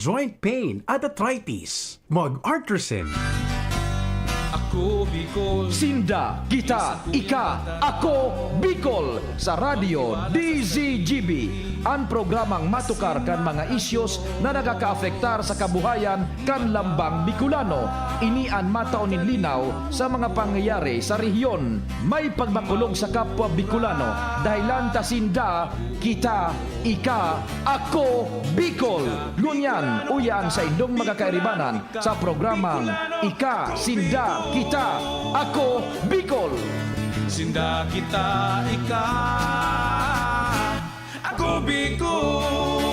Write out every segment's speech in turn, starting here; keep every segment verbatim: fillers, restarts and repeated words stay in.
joint pain at arthritis. Mag-Artresin. Ako Bicol. Sinda, kita, ika, ako, Bicol. Sa Radyo D Z G B, an programang matukar kan mga isyos na nakakaapektar sa kabuhayan kan lambang Bicolano. Ini an matao nin linaw sa mga pangyayari sa rehiyon. May pagmakulog sa kapwa Bicolano, dahilan ta sinda, kita, ika, ako, Bicol. Ngunyan, uya an saindong mga kairibanan sa programang Ika, Sinda, Kita, Ako, Bicol. Sinda, kita, ika, ako, Bicol.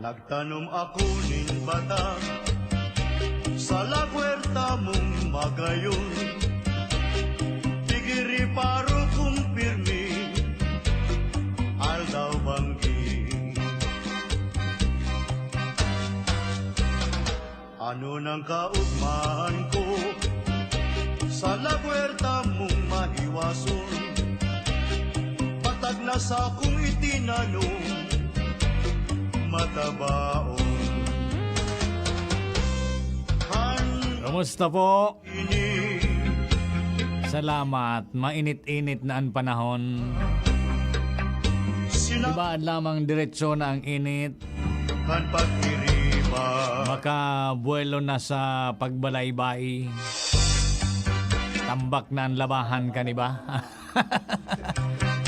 Nagtanom ako nin bata sa lagwerta mong magayon. Tigiriparo kong pirmi, aldaw banggi. Ano nang kaugmahan ko sa lagwerta mong mahiwason? Patag na sa kong itinanom, matabaon. Han Kumusta po? Ini Salamat. Mainit-init na an panahon. Sina- Iba lamang diretso na ang init. Kan pagiriba. Makabuwelo na sa pagbalaybay. Tambak na an labahan kan iba.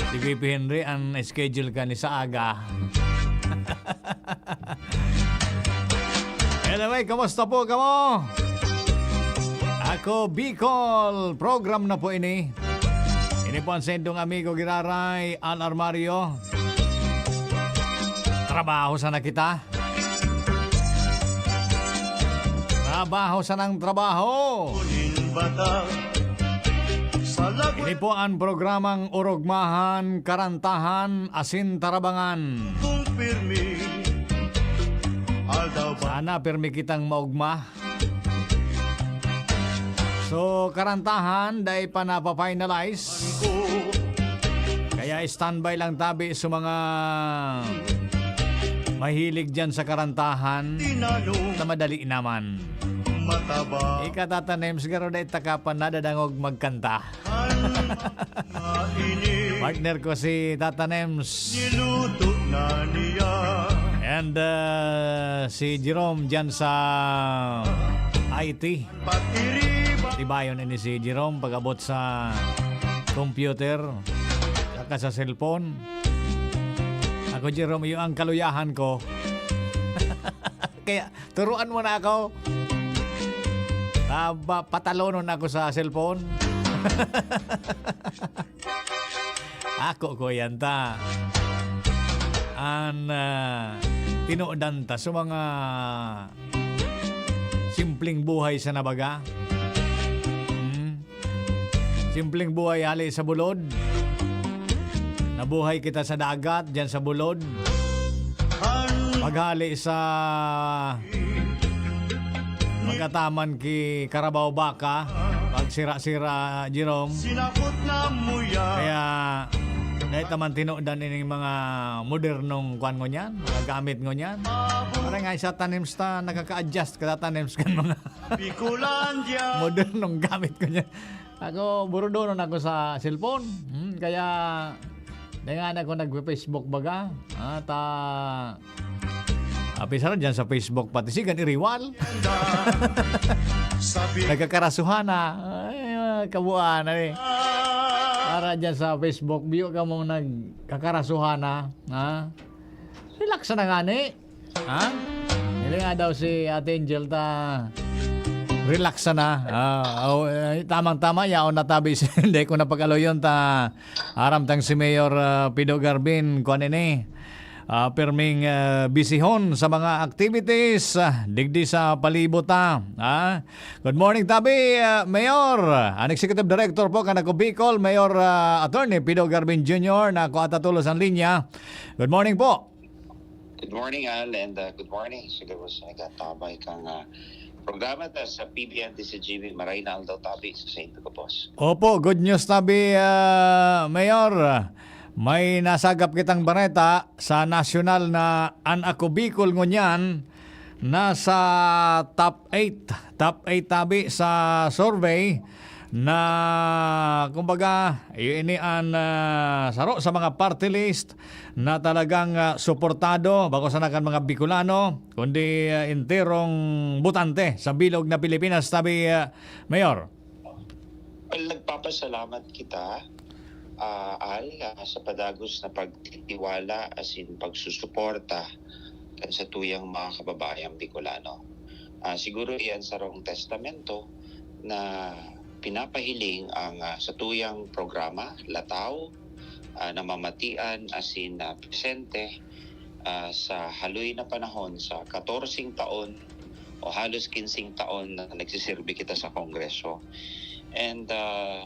Si Pipi Henry, an schedule kan ni sa aga. Anyway, kumusta po kamo? Ako, Bicol. Program na po ini. Ini po an saindong amigo giraray, Al Armario. Trabaho sana kita. Trabaho sanang trabaho. Ini po an programang Orogmahan, Karantahan, asin Tarabangan. Sana pirmi kitang maugma. So, Karantahan, dai pa napa-finalize. Kaya standby lang tabi sa mga mahilig diyan sa karantahan. Na madali naman. Ika, Tata Nems, garo dai ta ka pa nadadangog magkanta. Partner ko si Tata Nems. And, uh, si Jerome dyan sa I T. Tibayon ini si Jerome pag-abot sa computer saka sa cellphone. Ako, Jerome, iyo ang kaluyahan ko. Kaya, turuan mo na ako. Taba, patalonon ako sa cellphone. Ako ko yan ta. An, ah, tinudan ta sa mga simpleng buhay sa nabaga. Hmm? Simpleng buhay hali sa bulod. Nabuhay kita sa dagat, dyan sa bulod. Paghali sa magkataman ki Carabao Baka, pagsira-sira, Jerome. Kaya, dahil taman tinudan ining mga modernong kwan ngunyan, mga gamit ngunyan. Parang nga sa tanim sa nakaka-adjust, kada tanim sa mga modernong gamit ngunyan. Ako, burudonon ako sa cellphone. Hmm, kaya, dangan ako nagpe-Facebook baga. At, ah, apisar dyan sa Facebook, pati si Gan Iriwal. Nagkakarasuhan na. Ay, ah, kabuuan na eh. Para dyan sa Facebook, biyo ka mong nagkakarasuhan na. Ha? Relax na nga ni. Ha? Dili nga daw si Ate Angel ta Relax sana. Ah, oh, eh, tamang-tama, yaon na tabi. Hindi ko na pag-aloyon ta. Aram tang si Mayor, ah, Pido Garbin, kuwan ini. Ah, perming, ah, bisihon sa mga activities, ah, digdi sa palibot, ah. Ah, good morning, tabi, ah, Mayor. An Executive Director po kan Ako Bicol, Mayor, ah, Attorney Pido Garbin Junior, na ako atatulos ang linya. Good morning po. Good morning, Al, and, uh, good morning sa gabos na nagtatabay kang, uh, programa ta sa P B N D C G B. Maray na aldaw, tabi, sa Saint Gabos. Opo, good news tabi, ah, Mayor. May nasagap kitang bareta sa nasyonal na an Ako Bicol ngunyan nasa top eight. Top eight tabi sa survey na, kumbaga, iyo ini an, ah, saro sa mga party list na talagang, ah, suportado, bako sana kan mga Bicolano, kundi, ah, enterong botante sa bilog na Pilipinas, tabi, ah, Mayor. Well, nagpapasalamat kita, ah, Al, ah, sa padagos na pagtitiwala asin pagsusuporta kan satuyang mga kababayang Bicolano. Ah, siguro iyan sarong testamento na pinapahiling ang, ah, satuyang programa, Lataw, ah, namamatian asin, ah, presente, ah, sa haloy na panahon sa katorseng taon o halos kinseng taon na nagsiserbi kita sa Kongreso. And, ah,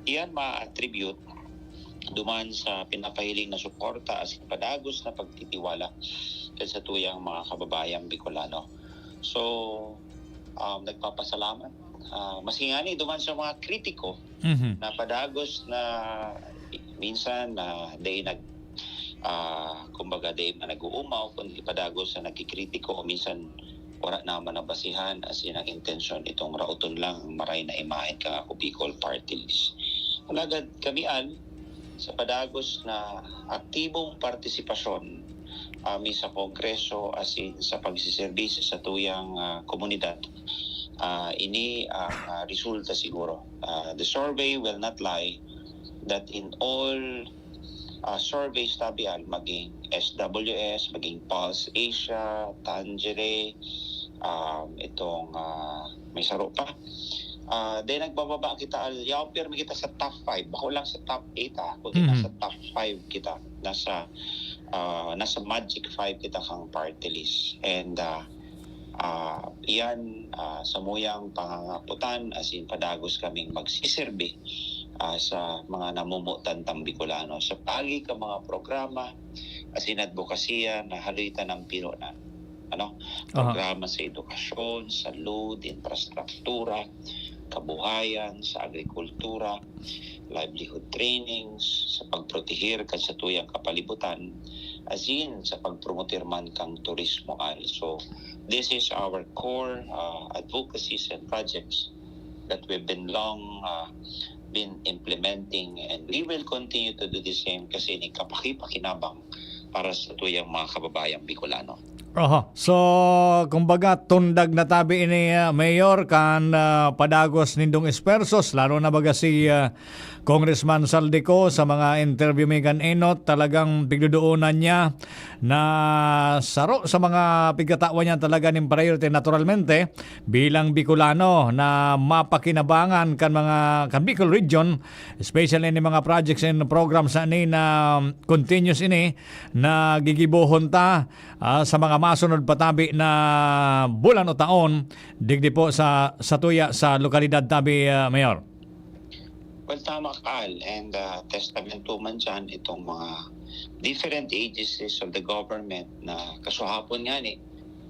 iyan ma-attribute duman sa pinapahiling na suporta asin padagos na pagtitiwala kan satuyang mga kababayang Bicolano. So, um, nagpapasalamat. Ah, maski ngani duman sa mga kritiko Mhm. na padagos na minsan na dai nag-, ah, kumbaga, dai man nag-uumaw, kundi padagos na nagkikritiko o minsan wala naman nabasihan asin ang intensyon itong raoton lang ang maray na imahen kan Ako Bicol Party List. Alagad kami, Al, sa padagos na aktibong partisipasyon, ah, mi sa Kongreso asin sa pagsiserbisyo sa tuyang, ah, komunidad, ah, ini ang, ah, resulta siguro. Ah, the survey will not lie that in all, ah, surveys tabi, Al, maging S W S, maging Pulse Asia, Tangeray, um, itong, ah, may saro pa. Ah, then nagbababa kita, Al, yaon pirmi kita sa top five. Bako lang sa top eight, ah, kundi Mhm. nasa top five kita. Nasa, ah, nasa magic five kita kang party list. And, ah, ah, iyan, ah, samuyang pangangaputan, asin padagos kaming magsiserbi, ah, sa mga namumutan tang Bicolano. Sa paagi ka mga programa, asin adbokasiya na haloy ta nang pinonan. Ano? Aha. Programa sa edukasyon, salud, infrastruktura, kabuhayan, sa agrikultura, livelihood trainings, sa pagprotehir kan satuyang kapalibutan, asin sa pagpromoter man kang turismo, Al. So, this is our core, uh, advocacies and projects that we've been long, uh, been implementing, and we will continue to do the same kasi ini kapakipakinabang para sa tuyang mga kababayang Bicolano. Oho. So, kumbaga, tundag na tabi ini, ah, Mayor, kan, ah, padagos nindong esfuerzos, lalo na baga si, ah, Congressman Zaldy Co sa mga interview mi kan enot, talagang pigdodoonan niya na saro sa mga pigkatawan niya talaga nin priority, naturalmente, bilang Bicolano na mapakinabangan kan mga, kan Bicol Region, especially ni mga projects and programs na ini na continuous ini, na gigibohon ta, ah, sa mga masunod pa tabi na bulan o taon, digdi po sa, satuya sa lokalidad tabi, ah, Mayor. Well, tama ka, Al. And, ah, testamento man dyan itong mga different agencies of the government na kasuhapon nga ni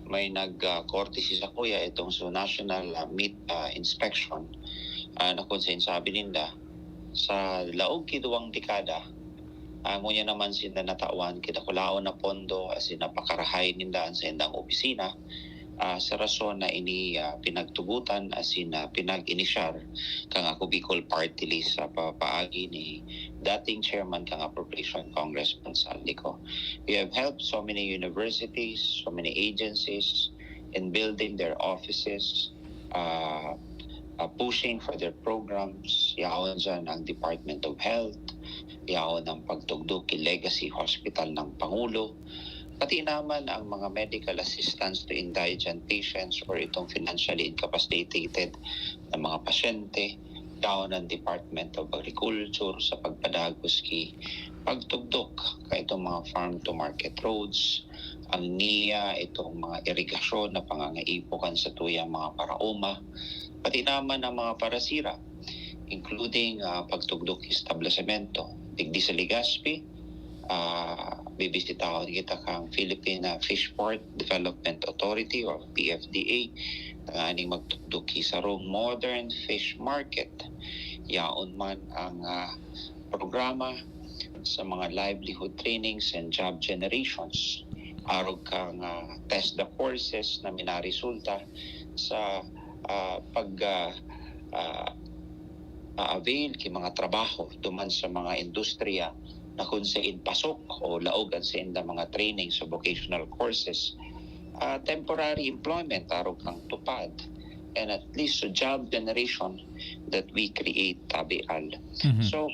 may nag, ah, courtesy sa kuya itong sa National, ah, Meat, ah, Inspection, ah, na kung saan sabi ninda, sa laog ki duwang dekada, ah, ngunyan naman sinda natawan ki dakulaon na pondo asin napakarahay ninda an saindang opisina, ah, sa rason na ini, ah, pinagtugotan asin, ah, pinag-inisyar kang Ako Bicol Party List sa pa-, paagi ni dating chairman kang Appropriation, Congressman Zaldy Co. We have helped so many universities, so many agencies in building their offices, ah, ah, pushing for their programs. Yaon dyan ang Department of Health, yaon ang pagtugdok ki Legacy Hospital ng Pangulo, Pati naman ang mga medical assistance to indigent patients or itong financially incapacitated na mga pasyente, down ang Department of Agriculture sa pagpadagos ki pagtugdok ka itong mga farm to market roads, ang niya itong mga irigasyon na pangangaipo kan sa tuyang mga paraoma, pati naman ang mga parasira, including ah, pagtugdok ki establesimentos. Digdi sa Legazpi, ah, bibisitahon kita kang Philippine ah, Fish Port Development Authority or P F D A, tanganing magtugdok ki sarong modern fish market. Yaon man ang ah, programa sa mga livelihood trainings and job generations, arog kang ah, TESDA courses na minaresulta sa ah, pag ah, ah, a-avail ki mga trabaho duman sa mga industriya na kun sain pasok o laog an saindang mga training sa vocational courses, ah, temporary employment, arog kang TUPAD, and at least sa job generation that we create, tabi, Al. Mhm. So,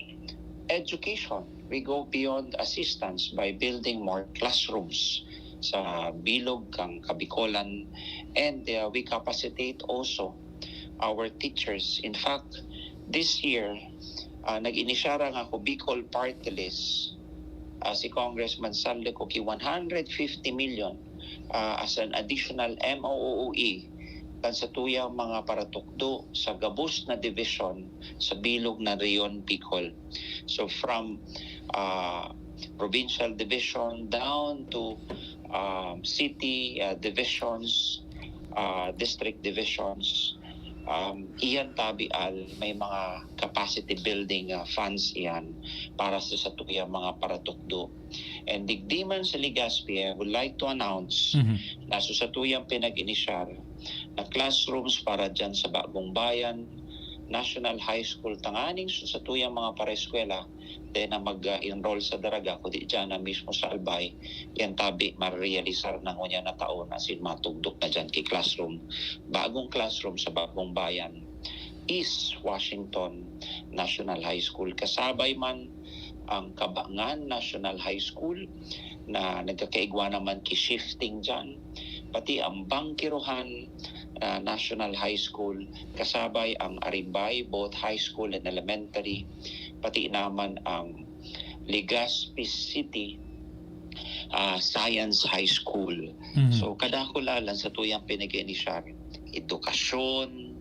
education, we go beyond assistance by building more classrooms sa bilog kang Kabicolan, and uh, we capacitate also our teachers. In fact, this year, ah, nag-inisyar ang ako Bicol Party List, ah, si Congressman Saldico ki one hundred fifty million ah, as an additional M O O E kan sa tuyang mga paratukdo sa gabos na division sa bilog na Rehiyon Bicol. So from ah, provincial division down to um, city ah, divisions, ah, district divisions, um, iyan tabi, Al, may mga capacity building ah, funds iyan para sa satuyang mga paratukdo. And digdi man sa Legazpi, I would like to announce Mhm. na sa satuyang pinag-inisyar na classrooms para dyan sa Bagong Bayan National High School, tanganing sa satuyang mga paraeskwela, dahil na mag-enroll sa Daraga, kundi dyan na mismo sa Albay, yan tabi, marerealisar na ngunyan na taon asin matugdok na dyan ki classroom, bagong classroom sa Bagong Bayan, East Washington National High School. Kasabay man ang Kabangan National High School na nagkakaigwa naman ki shifting dyan, pati ang Bangkirohan ah, National High School, kasabay ang Arimbay, both high school and elementary, pati naman ang Legazpi City ah, Science High School. Mhm. So, kadakulalan sa tuyang pinag-iinisyar, edukasyon,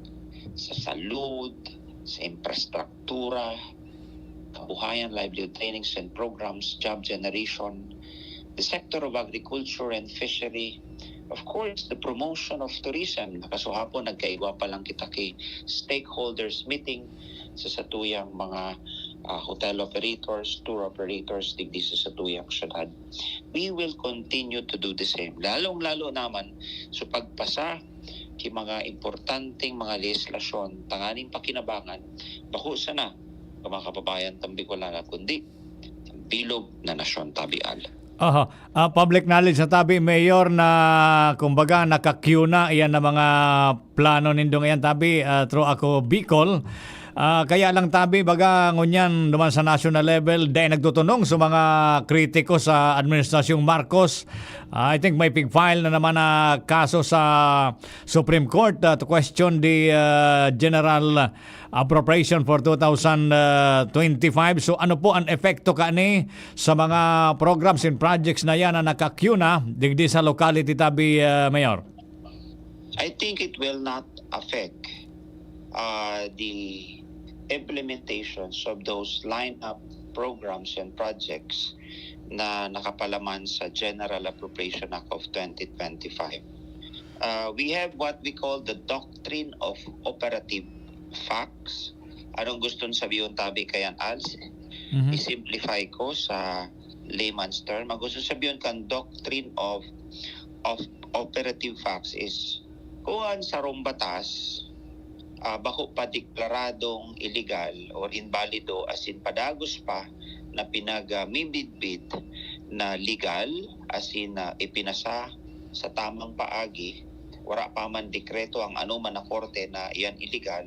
sa salud, sa infrastruktura, kabuhayan, livelihood trainings and programs, job generation, the sector of agriculture and fishery, of course, the promotion of tourism. Nakasuhapon, nagkaigwa pa lang kita ki stakeholders meeting sa satuyang mga ah, hotel operators, tour operators digdi sa satuyang syudad. We will continue to do the same. Lalong-lalo naman sa pagpasa ki mga importanteng mga lehislasyon tanganing pakinabangan, bako sana ka mga kababayan tang Bicolana, kundi ang bilog na nasyon tabi, Al. Aha. Ah, public knowledge na tabi, Mayor, na kumbaga naka-queue na iyan na mga plano nindong iyan tabi, ah, through Ako Bicol. Ah, kaya lang tabi, baga ngunyan duman sa national level, dai nagtutunong sa mga kritiko sa Administrasyong Marcos. Ah, I think may pig-file na naman na kaso sa Supreme Court ah, to question the ah, general appropriation for two thousand twenty-five. So ano po ang epekto kani sa mga programs and projects na yan na naka-queue na digdi sa locality tabi, ah, Mayor? I think it will not affect uh, the implementations of those lineup programs and projects na nakapalaman sa General Appropriation Act of twenty twenty-five. Uh, we have what we call the doctrine of operative facts. Anong gustong sabihin tabi kayan, Als? Mhm. I-simplify ko sa layman's term. Ang gusto sabihin kan doctrine of of operative facts is kung ang sarong batas ah, bako pa deklaradong illegal or inbalido asin padagos pa na pinagmimidbid na legal asin na ipinasa sa tamang paagi, wara pa man dekreto ang anoman na korte na iyan illegal,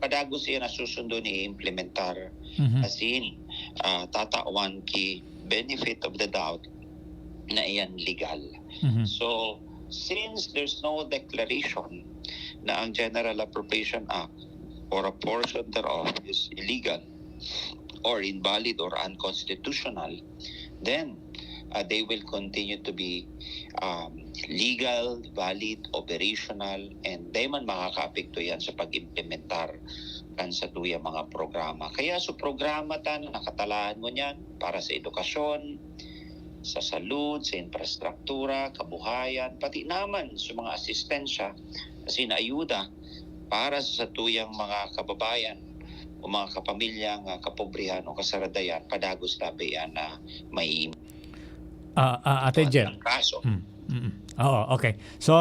padagos iyan nasusundo ni iimplementar. Mhm. Asin ah, tatawan ki benefit of the doubt na iyan legal. Mhm. So, since there's no declaration na ang General Appropriation Act or a portion thereof is illegal or invalid or unconstitutional, then uh, they will continue to be um, legal, valid, operational, and di man makakaapekto yan sa pag-implementar kan sa tuya mga programa. Kaya sa programa ta na nakatalaan mo niyan para sa edukasyon, sa salud, sa infrastruktura, kabuhayan, pati naman sa mga asistensya, asin ayuda para sa satuyang mga kababayan o mga kapamilya nga kapobrehan o kasaradayan, padagos tabi yan na may Ah, ah, Ate Jen. Kaso. Mm, mm. Oo, okay. So,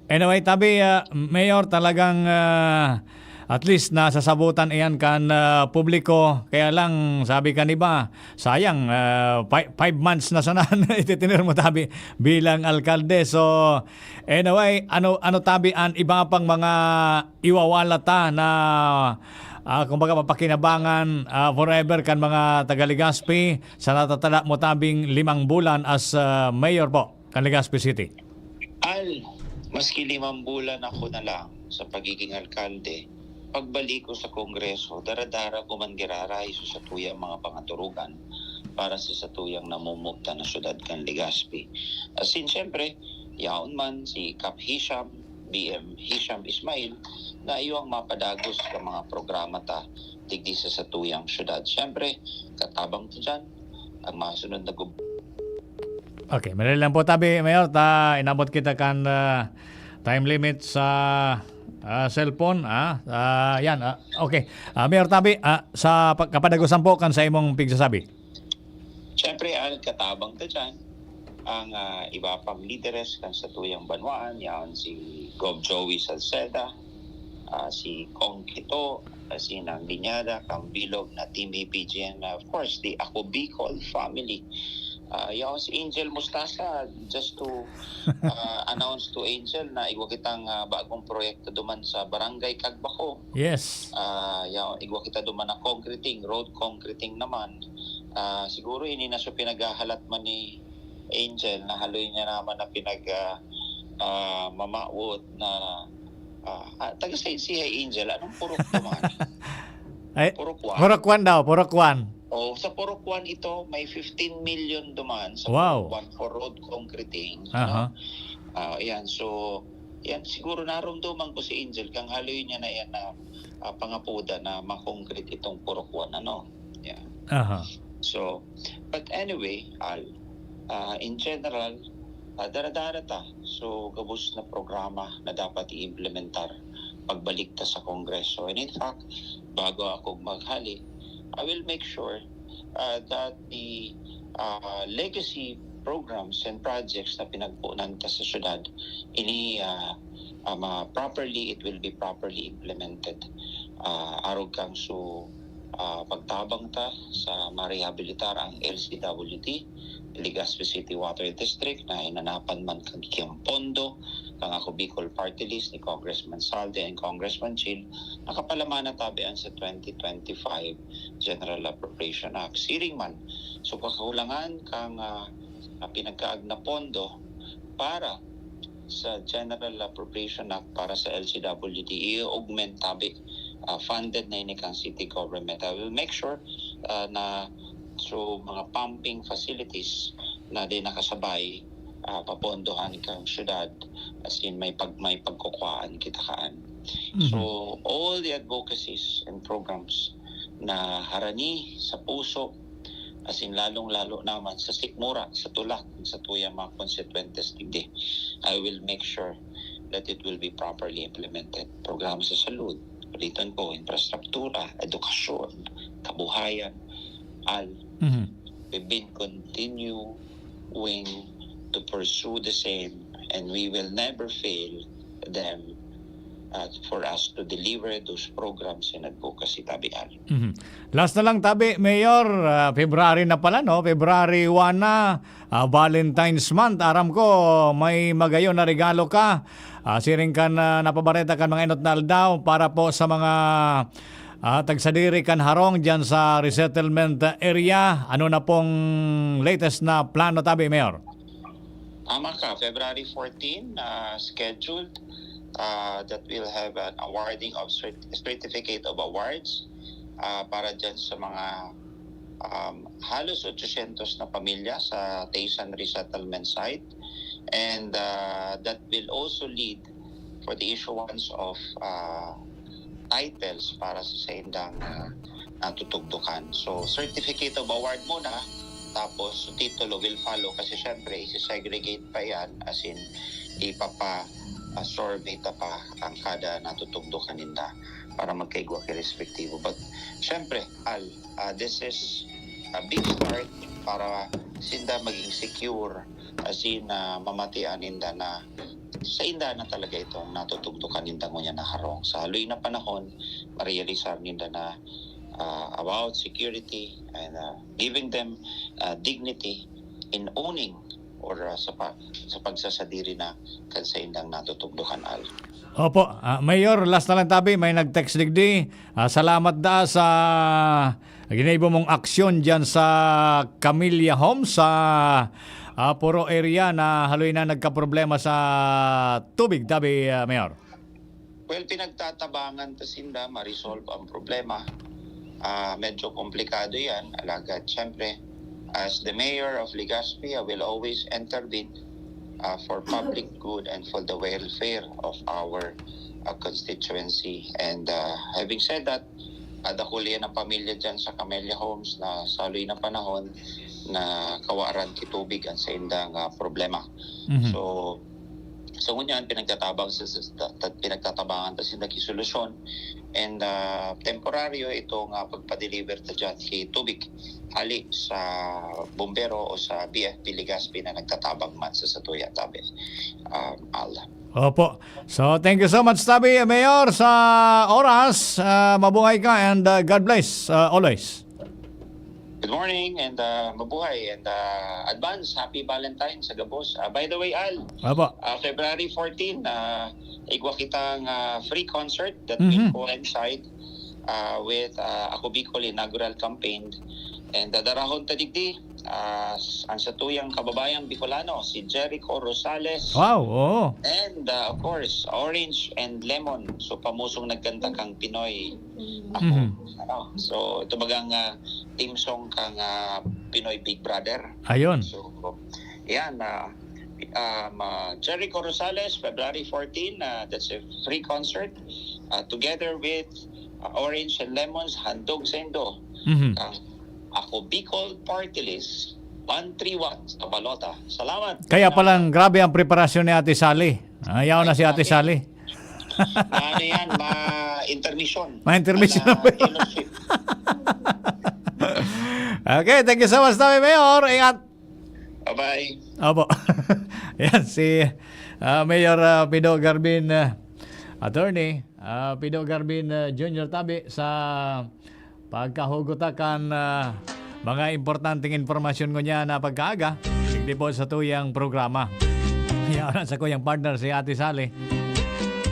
anyway, tabi, ah, Mayor, talagang, ah, at least nasasabutan iyan kan, ah, publiko. Kaya lang, sabi kan iba, sayang, ah, fi-, five months na sana ititiner mo, tabi, bilang alkalde. So, anyway, ano, ano, tabi, an iba pang mga iwawala ta na, ah, kumbaga, mapakinabangan, ah, forever kan mga taga Legazpi sa natatada mo tabing limang bulan as, ah, mayor po kan Legazpi City? Al, maski limang bulan ako na lang sa pagiging alkalde, pagbalik ko sa Kongreso, dara-dara ko man giraray sa satuyang mga pangaturugan para sa satuyang namumugtan na syudad kan Legazpi. As in, siyempre, yaon man si Kap Hisham, B M Hisham Ismail, na iyo ang mapadagos sa mga programa ta digdi sa satuyang syudad. Siyempre, katabang ta dyan ang masunod na gub- Okay, madali lang po, tabi, Mayor, ta inabot kita kan, ah, time limit sa, ah, cellphone, ah. Ah, yan, ah, okay. Ah, Mayor Tabi, ah, sa pag-, kapadagosan po kan sa imong pigsasabi. Siyempre, ang katabang ta dyan, ang, ah, iba pang lideres kan satuyang banwaan, yaon si Gov Joey Salceda, ah, si Kong Kito, ah, si Nang Linyada, kang bilog na Team A P G N, of course, the Ako Bicol family. Ah, yaon si Angel Mustasa, just to, ah, announce to Angel na igwa kitang, ah, bagong proyekto duman sa Barangay Cagbacong. Yes. Ah, yaon, igwa kita duman na concreting, road concreting naman. Ah, siguro ini na so pinaghahalat man ni Angel, na haloy niya naman na pinag, ah, ah, mamawot na, ah, ah, taga sa siya, Angel, anong purok duman? Ay, Purok One. Purok One daw, Purok One. Oh, sa Purok One ito, may fifteen million duman sa Wow. Purok One for road concreting, no? Aha. Ah, ayan. So, yan, siguro naromdoman ko si Angel, kang haloy niya na yan na, ah, pangapoda na ma-concrete itong Purok One, ano? Yeah. Aha. So, but anyway, Al, ah, in general, ah, dara-dara ta. So, gabos na programa na dapat i-implementar pagbalik ta sa Kongreso. And in fact, bago ako maghali, I will make sure, ah, that the, ah, legacy programs and projects na pinagpunan ta sa syudad, ini, ah, ah, ma-, properly, it will be properly implemented. Ah, arog kang su-, ah, pagtabang ta sa marehabilitar ang L C W D, Legazpi City Water District, na inanapan man kang kiyang pondo, kang Ako Bicol Party List ni Congressman Saldi and Congressman Chill, nakapalaman na tabi an sa twenty twenty-five General Appropriation Act. Siring man, so kakulangan kang, ah, ah, pinagkaag na pondo para sa General Appropriation Act para sa L C W D, i-augment tabi, ah, funded na ini kang city government. I will make sure, ah, na so mga pumping facilities na din nakasabay, ah, papondohan kang syudad, as in may pag-, may pagkukuhaan kita kaan. Mhm. So, all the advocacies and programs na harani sa puso, as in lalong-lalo naman sa sikmura, sa tulak, sa tuyang mga konstituentes digdi, I will make sure that it will be properly implemented. Programa sa salud, ulitan ko, infrastruktura, edukasyon, kabuhayan, al. Mhm. We've been continuing to pursue the same, and we will never fail them, uh, for us to deliver those programs and advocacy, tabi, al. Mhm. Last na lang, tabi, Mayor, ah, February na pala, no? February one na, ah, Valentine's Month. Aram ko, may magayon na regalo ka. Ah, siring kan, ah, napabareta kan mga inot na aldaw para po sa mga, ah, tagsadiri kan harong diyan sa resettlement area. Ano na pong latest na plano, tabi, Mayor? Tama ka, February fourteen, ah, scheduled, ah, that will have an awarding of cert-, certificate of awards, ah, para dyan sa mga, um, halos ochocientos na pamilya sa Taysan Resettlement Site. And, ah, that will also lead for the issuance of, ah, titles para sa saindang, ah, natutugdukan. So, certificate of award muna, tapos titulo will follow kasi syempre, isi-segregate pa yan, as in, ipapa, ah, survey ta pa ang kada natutugdukan ninda para magkaigwa ki respectivo. But, syempre, Al, ah, this is a big start para sinda maging secure, as in, ah, mamatian ninda na sainda na talaga itong natutugdukan ninda ngunyan na harong. Sa haloy na panahon, marealisar ninda na, ah, about security and, ah, giving them, ah, dignity in owning or, ah, sa pa-, sa pagsasadiri na kan saindang natutugdukan, Al. Opo, ah, Mayor, last na lang tabi, may nag-text digdi. Ah, salamat daa sa ginibo mong aksyon diyan sa Camilla Homes, sa, ah, Puro area na haloy na nagkaproblema sa tubig, tabi, ah, Mayor. Well, pinagtatabangan ta sinda ma-resolve ang problema. Ah, medyo komplikado yan. Alagad, syempre, as the mayor of Legazpi, I will always intervene, ah, for public good and for the welfare of our, ah, constituency. And, ah, having said that, ah, dakul yan ang pamilya dyan sa Camellia Homes na sa haloy na panahon na kawaran ki tubig ang saindang, ah, problema. Mhm. So, so ngunyan, pinagtatabang sa, sa, ta-, ta-, pinagtatabangan ta sinda ki solusyon. And, ah, temporaryo itong, ah, pagpa-deliver ta dyan ki tubig hali sa bumbero o sa B F P Legazpi na nagtatabang man sa satuya, tabi, um, Al. Opo. So, thank you so much, tabi, Mayor, sa oras. Ah, mabuhay ka and, ah, God bless, ah, always. Good morning and, ah, mabuhay and, ah, advance happy Valentine sa gabos. Ah, by the way, Al, Opo. ah, February fourteen, ah, igwa kitang, ah, free concert that will Mhm. coincide, ah, with, ah, Ako Bicol inaugural campaign. And dadarahon ta digdi, ah, s-, ang satuyang kababayang Bicolano, si Jericho Rosales. Wow, oo. And, ah, of course, Orange and Lemon. So, pamusong nagkanta kang Pinoy Ako. Mhm. Ano? So, ito bagang, ah, theme song kang, ah, Pinoy Big Brother. Ayun. So, yan, ah, um, ah, Jericho Rosales, February fourteen, ah, that's a free concert, ah, together with, ah, Orange and Lemons, handog saindo. Mhm. Ang Ako Bicol Party List, one three one sa balota. Salamat. Kaya Salamat. palang grabe ang preparasyon ni Ate Sally. Ah, yaw na si Ate Sally. Ano yan, ma-intermission. Ma-intermission Ala, na ba yun? Taylor Swift. Okay, thank you so much, Tabi Mayor. Ingat. Bye-bye. Opo. Yan si, ah, Mayor, ah, Pido Garbin, ah, Attorney, ah, Pido Garbin, ah, Junior Tabi sa pagkahugot ta kan, ah, mga importanteng impormasyon ngunyan na pagkaaga, digdi po sa tuyang programa. Yan, sa kuyang partner, si Ate Sally.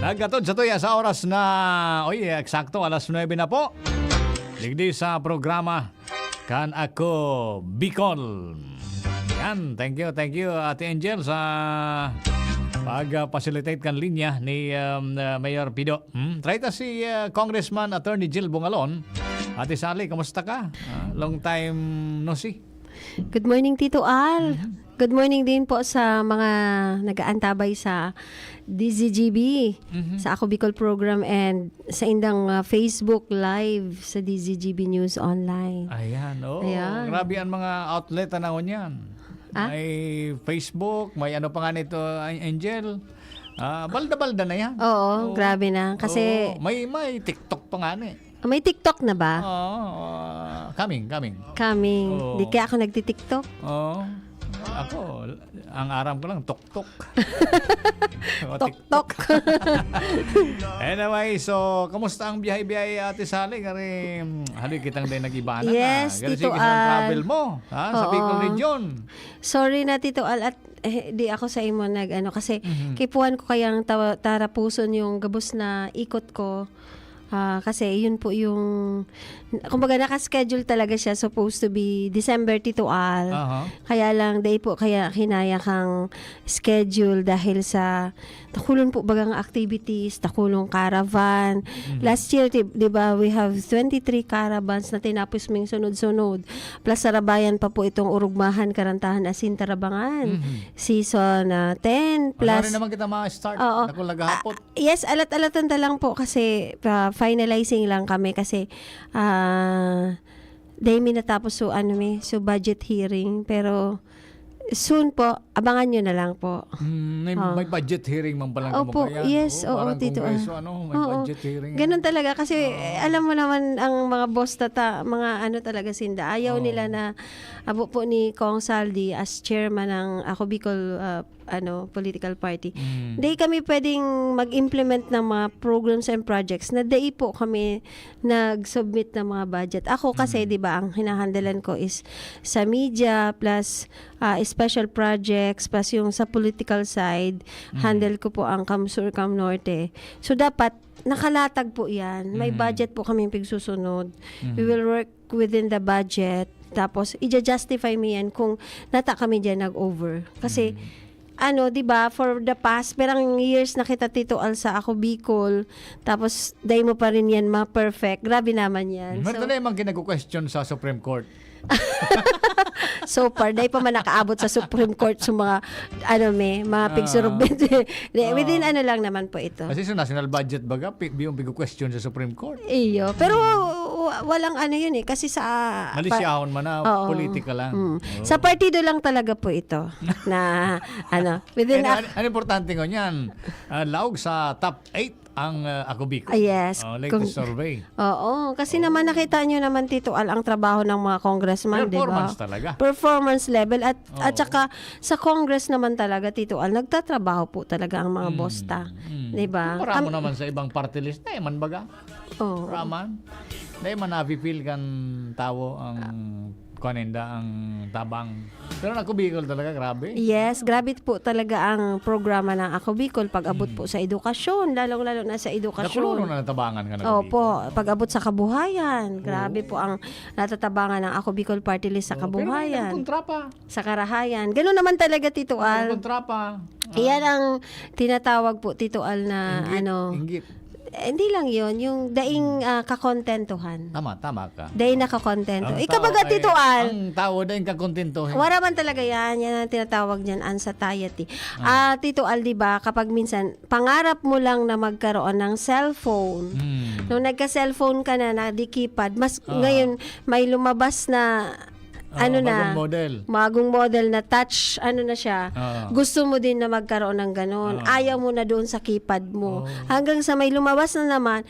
Nagkatod sa tuya sa oras na, oy, eksakto, alas nuebe na po. Digdi sa programa kan Ako Bicol. Yan, thank you, thank you, Ate Angel, sa pag-facilitate kan linya ni, um, uh, Mayor Pido. Hmm? Try ta si, uh, Congressman Attorney Jill Bungalon. Ate Sally, kamusta ka? Ah, long time no see. Good morning, Tito Al. Mhm. Good morning din po sa mga nag-aantabay sa D Z G B, Mhm. sa Ako Bicol Program, and sa indang, ah, Facebook Live sa D Z G B News Online. Ayan, oo. Ayan. Grabe ang mga outlet na ngunyan. Ah? May Facebook, may ano pa nga nito, An-, Angel? Ah, balda-balda na yan. Oo, Oo. grabe na. Kasi Oo, may, may TikTok pa nga ni. May TikTok na ba? Oo, ah, coming, coming. Coming. Oo. Di kaya ako nagti-TikTok? Oo. Ako, ang aram ko lang, tok-tok. O, Tok-tok. TikTok. Anyway, so, kamusta ang biyahe-biyahe, Ate Sally? Gari, mm, hali kitang din nag-iba na. Yes, Gari, Tito sige sa Al. travel mo, ha? Sa Oo. Bicol Region. Sorry na, Tito Al, at, eh, di ako sa imo nag-ano, kasi Mhm. kipuhan ko kayang tawa-, tarapuson yung gabos na ikot ko. Ah, kasi yun po yung, kumbaga, naka-schedule talaga siya, supposed to be December, Tito Al. Aha. Kaya lang, dai po kaya kinaya kang schedule dahil sa dakulon po bagang activities, dakulong caravan. Mhm. Last year, di, di ba, we have twenty-three caravans na tinapos ming sunod-sunod. Plus, sarabayan pa po itong Urugmahan, Karantahan, Asin, Tarabangan. Mhm. Season, ah, ten, Ano plus rin naman kita ma-start? Oo. Ako naghahapot. Ah, yes, alat-alatan na lang po kasi, ah, finalizing lang kami kasi, ah, dai mi natapos so, ano mi, so budget hearing. Pero soon po, abangan nyo na lang po. Hmm, may, Oh. may budget hearing man palang Opo, kamo kaya. Yes, Oo, oo, parang Tito Al. Kongreso, ano, may Oo. budget hearing. Ganun talaga kasi Oo. alam mo naman ang mga boss tata, mga ano talaga sinda. Ayaw Oo. nila na abo po ni Cong Saldi as chairman ng Ako Bicol, ah, ano, political party. Mm. Dai kami pwedeng mag-implement ng mga programs and projects na dai po kami nag-submit ng mga budget. Ako kasi, Mm. di ba, ang hinahandalan ko is sa media, plus, ah, special projects, plus yung sa political side, Mm. handle ko po ang Cam Sur, Cam Norte. So, dapat nakalatag po yan. May Mm. budget po kaming pigsusunod. We Mm. will work within the budget. Tapos, ija-justify mo yan kung nata kami dyan nag-over. Kasi, Mm. ano, di ba, for the past, perang years na kita, Tito Al, sa Ako Bicol, tapos, dai mo pa rin yan ma-perfect. Grabe naman yan. Meron So, na yung mga kinagko-question sa Supreme Court. So far, dai pa man nakaabot sa Supreme Court sa mga, ano, may, mga Ah. pigsurubit. Di, Ah. within ano lang naman po ito. Kasi sa national budget baga, pi-, yung pigko-question sa Supreme Court. Iyo. Pero wa-, walang ano yun eh. Kasi sa Malisyahon man na, Oo. politika lang. Mm. Oo. Sa partido lang talaga po ito na, ano, within Ano, a- ano, ano importante ko niyan? Ah, laog sa top eight ang, ah, Ako Bicol. Ah, yes. Oh, latest Kung survey. Oo. Kasi Oo. naman nakita nyo naman, Tito Al, ang trabaho ng mga congressman, di ba? Performance talaga. Performance level. At, at Oo. saka sa Congress naman talaga, Tito Al, nagtatrabaho po talaga ang mga Hmm. bosta. Hmm. Di ba? Kumpara mo Kam- naman sa ibang party list, eh, man baga. Oo. Raman. Dai man nafe-feel kan tawo ang kuwan ninda, ang tabang. Pero ang Ako Bicol talaga, grabe. Yes, grabe po talaga ang programa ng Ako Bicol pag abot Mm. po sa edukasyon, lalong-lalo na sa edukasyon. Dakulonon na natabangan kan Ako Opo, Bicol. pag abot sa kabuhayan, grabe Oo. po ang natatabangan ng Ako Bicol Party List sa Oo, pero may kabuhayan. nagkontra pa. Sa karahayan. Ganun naman talaga, Tito May Al. nagkontra pa. Iyan Ah. ang tinatawag po, Tito Al, na Inggit, ano, inggit. Eh, hindi lang yun, yung daing, Hmm. ah, kakontentuhan. Tama, tama ka. Daing nakakontento. Ang Ikaw tao baga, ay, Tito Al, ang tao daing kakontento, eh. Wala man talaga yan. Yan ang tinatawag niyan, anxiety. Ah. Ah, Tito Al, di ba, kapag minsan, pangarap mo lang na magkaroon ng cellphone. Hmm. Nung nagka-cellphone ka na, na di keypad, mas Ah. ngayon, may lumabas na Oo, ano na, bagong model. bagong model na touch, ano na siya, Oo. gusto mo din na magkaroon ng ganun. Oo. Ayaw mo na doon sa keypad mo. Oo. Hanggang sa may lumabas na naman,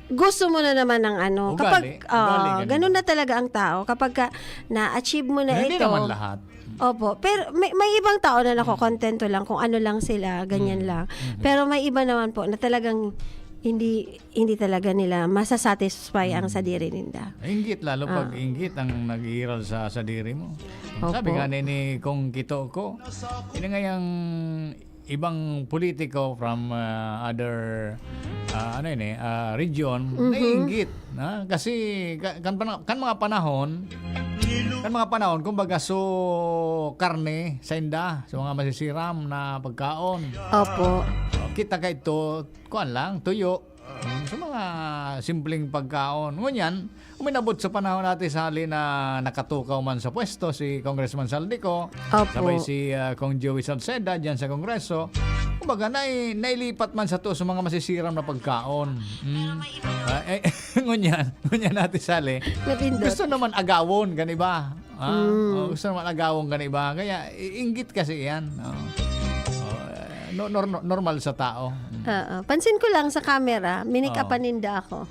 gusto mo na naman ng ano. Ugali. Kapag, Ugali, ah, ganun ganun ba? na talaga ang tao. Kapag ka, na-achieve mo na Hindi ito. naman lahat. Opo. Pero may, may ibang tao na nakokontento lang kung ano lang sila, ganyan Mm. lang. Mm. Pero may iba naman po na talagang hindi hindi talaga nila masasatisfy ang Hmm. sadiri ninda. Inggit, lalo pag Ah. inggit ang naghihiral sa sadiri mo. Opo. Sabi nga ni, ni Kong Kito ko, ini ngayang ibang politiko from, ah, other, ah, ano yun eh, ah, region, Mhm. naiinggit, ha? Kasi ka-, kan pana-, kan mga panahon, kan mga panahon, kumbaga, so, karne, sa inda, sa mga masisiram na pagkaon. Opo. O, kita ka ito, kuwan lang, tuyo. Mm, sa mga simpleng pagkaon. Ngunyan, uminabot sa panahon natin sa hali na nakatukaw man sa pwesto si Congressman Saldico, Opo. sabay si, ah, Cong Joey Salceda dyan sa Kongreso. Kumbaga, nai-, nailipat man sa to sa mga masisiram na pagkaon. Mm. Ah, eh, ngunyan, ngunyan natin sali. Napindot. Gusto naman agawon, gani ba? Ah, Mm. oh, gusto naman agawon kan iba. Kaya, i-, inggit kasi yan. Oh. Oh, eh, no-, nor-, no-, normal sa tao. Mm. Oo. Pansin ko lang sa camera, minik-upan Oo. ninda ako.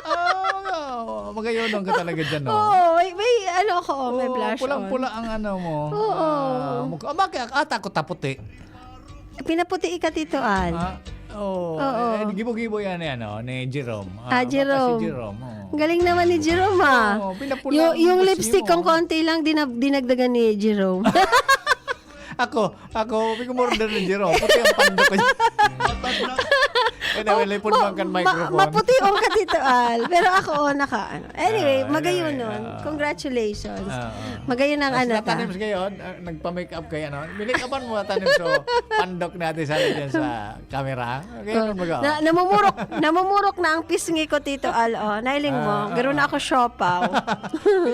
Ah, oo. Magayonong ka talaga dyan, no? Oo, may, may ano ako, oh, may Oh, blush pulang-pula on. ang ano mo. Oo. Ah, mukha, ah, bakit? Ah, takot na puti. Pinaputi ka, Tito Al. Ah, oo. Oo. Eh, gibo-gibo yan, yan, oh, ni Jerome. Ah, Ah, baka si Jerome. Jerome, oh. Ang galing naman ni Jerome, ah. Oo, pinapula Yung, ang yung butas lipstick niyo, kong oh. konti lang, dinab-, dinagdagan ni Jerome. Ako, ako, pigumorder ni Jerome. Puti ang pandok ko. Kaya nawalipon man kan microphone. Maputi ang ka, Tito Al. Pero ako, oh, naka, ano. Anyway, ah, magayon anyway, nun. Ah. Congratulations. Ah, ah. Magayon ang ano ta. Natanim sa gayon, ah, nagpa-make up kayo, ano? Minake upan mo, tanim, so, pandok natin sa, dyan sa camera. Magayon, oh, baga, oh. Na, namumurok, namumurok na ang pisngi ko, Tito Al, oh. Nailing mo, ah, garo na ako siopaw.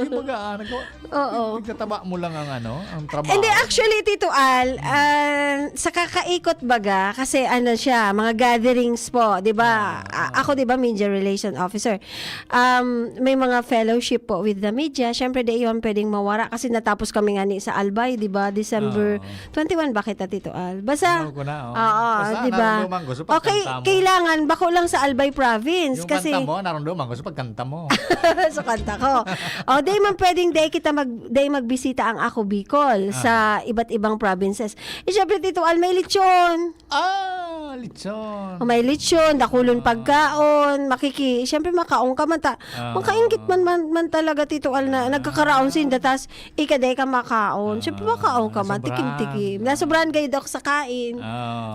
Yung baga, ah, nagko-, Oo. Nagtataba mo lang ang ano, ang trabaho. Hindi, actually, Tito Al, ah, sa kakaikot baga, kasi ano siya, mga gatherings po, di ba? Ah, ah. A-, ako, di ba, media relation officer. Um, may mga fellowship po with the media. Siyempre, di iyon pwedeng mawara kasi natapos kami nga ni sa Albay, di ba? December twenty-one ba kita, Tito Al? Basta, oo, di ba? Okay, kailangan bako lang sa Albay province kasi yung kanta mo, naramdaman ko sa pagkanta mo. Sa kanta ko. O, di man pwedeng di kita mag-, di magbisita ang Ako Bicol sa iba't ibang provinces. Eh, syempre, Tito Al, may lechon. Ah, lechon. O, may lechon, dakulon pagkaon, makiki-, syempre, makaon ka man ta-, makainggit man, man, man talaga, Tito Al, na nagkakaraon sinda, tas ika di ka makaon. Siyempre, makaon ka man, tikim-tikim. Nasobrahan gayud ako sa kain.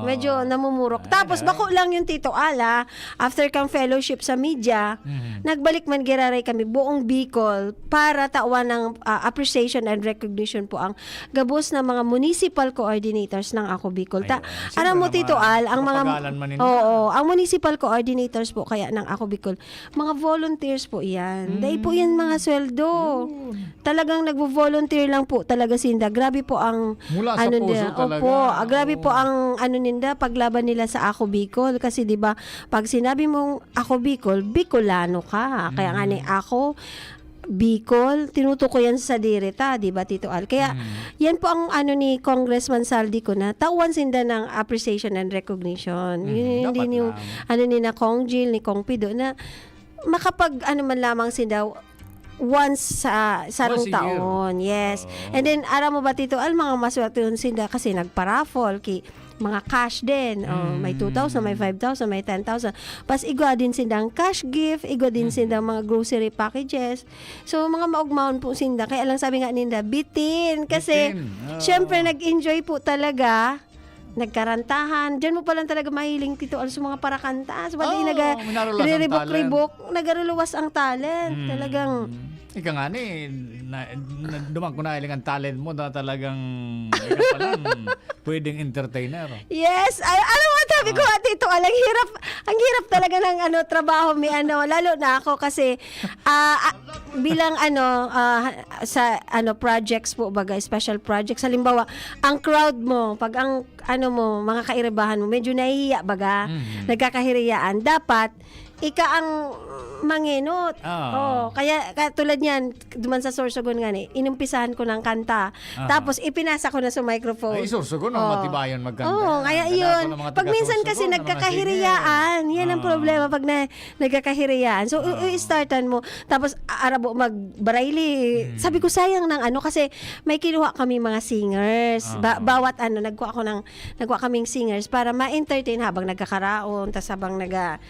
Medyo namumurok. Tapos, bako lang yung, Tito Al, ah, after kang fellowship sa media, nagbalik man giraray kami, buong Bicol, para tawan ng, ah, appreciation and recognition po ang gabos na mga municipal coordinators ng Ako Bicol. Ta-, alam mo, Tito Al, ang mga, oo, ang municipal coordinators po kaya ng Ako Bicol, mga volunteers po iyan. Dai po yan mga sweldo. Talagang nagvo-volunteer lang po talaga sinda. Grabe po ang ano nila. Opo, ah, grabe po ang ano ninda, paglaban nila sa Ako Bicol. Kasi, di ba, pag sinabi mong Ako Bicol, Bicolano ka. Kaya nga ni Ako Bicol, tinutukoy yan sa sadiri ta, di ba, Tito Al? Kaya yan po ang ano ni Congressman Zaldy Co na tawan sinda ng appreciation and recognition. Yun, yun din yung ano ni na Cong Jill, ni Cong Pido, na makapag ano man lamang sinda once sa sarong taon. Yes. And then, aram mo ba, Tito Al, mga maswerte yun sinda kasi nagpa-raffle, ki-, mga cash din. Oh, may two thousand, may five thousand, may ten thousand. Pas igwa din sindang cash gift, igwa din sindang mga grocery packages. So, mga maugmaon po sinda. Kaya lang sabi nga ninda, bitin. Kasi, syempre, nag-enjoy po talaga. Nagkarantahan. Diyan mo pa lang talaga mahiling, Tito Al, sa mga parakanta. Sa mga di naga-, riribok-ribok, nagaruluwas ang talent. Talagang ika nga ni, na, na, duman ko nahiling ang talent mo na talagang, ika pa lang, pwedeng entertainer. Yes! Ay, alam mo, sabi ko nga, Tito Al, ang hirap, ang hirap talaga ng ano, trabaho, may ano, lalo na ako kasi, ah, ah, bilang ano, ah, sa ano, projects po, baga, special projects. Halimbawa, ang crowd mo, pag ang ano mo, mga kairibahan mo, medyo nahihiya, baga, nagkakahiriyaan. Dapat, ika ang mangenot. Oo. Oh, kaya katulad niyan, duman sa Sorsogon nga ni, inumpisahan ko ng kanta. Tapos ipinasa ko na sa microphone. Ay, Sorsogon, oh, matibayan magkanta. Oo, kaya yun. Pag minsan kasi nagkakahiriyaan, yan ang problema pag na, nagkakahiriyaan. So, i-, i-startan mo. Tapos, a-, arabo magbarayli. Sabi ko, sayang ng ano, kasi may kinuha kami mga singers. Ba-, bawat ano, nagkuha ako ng, nagkuha kaming singers para ma-entertain habang nagkakaraon, tas habang naga-,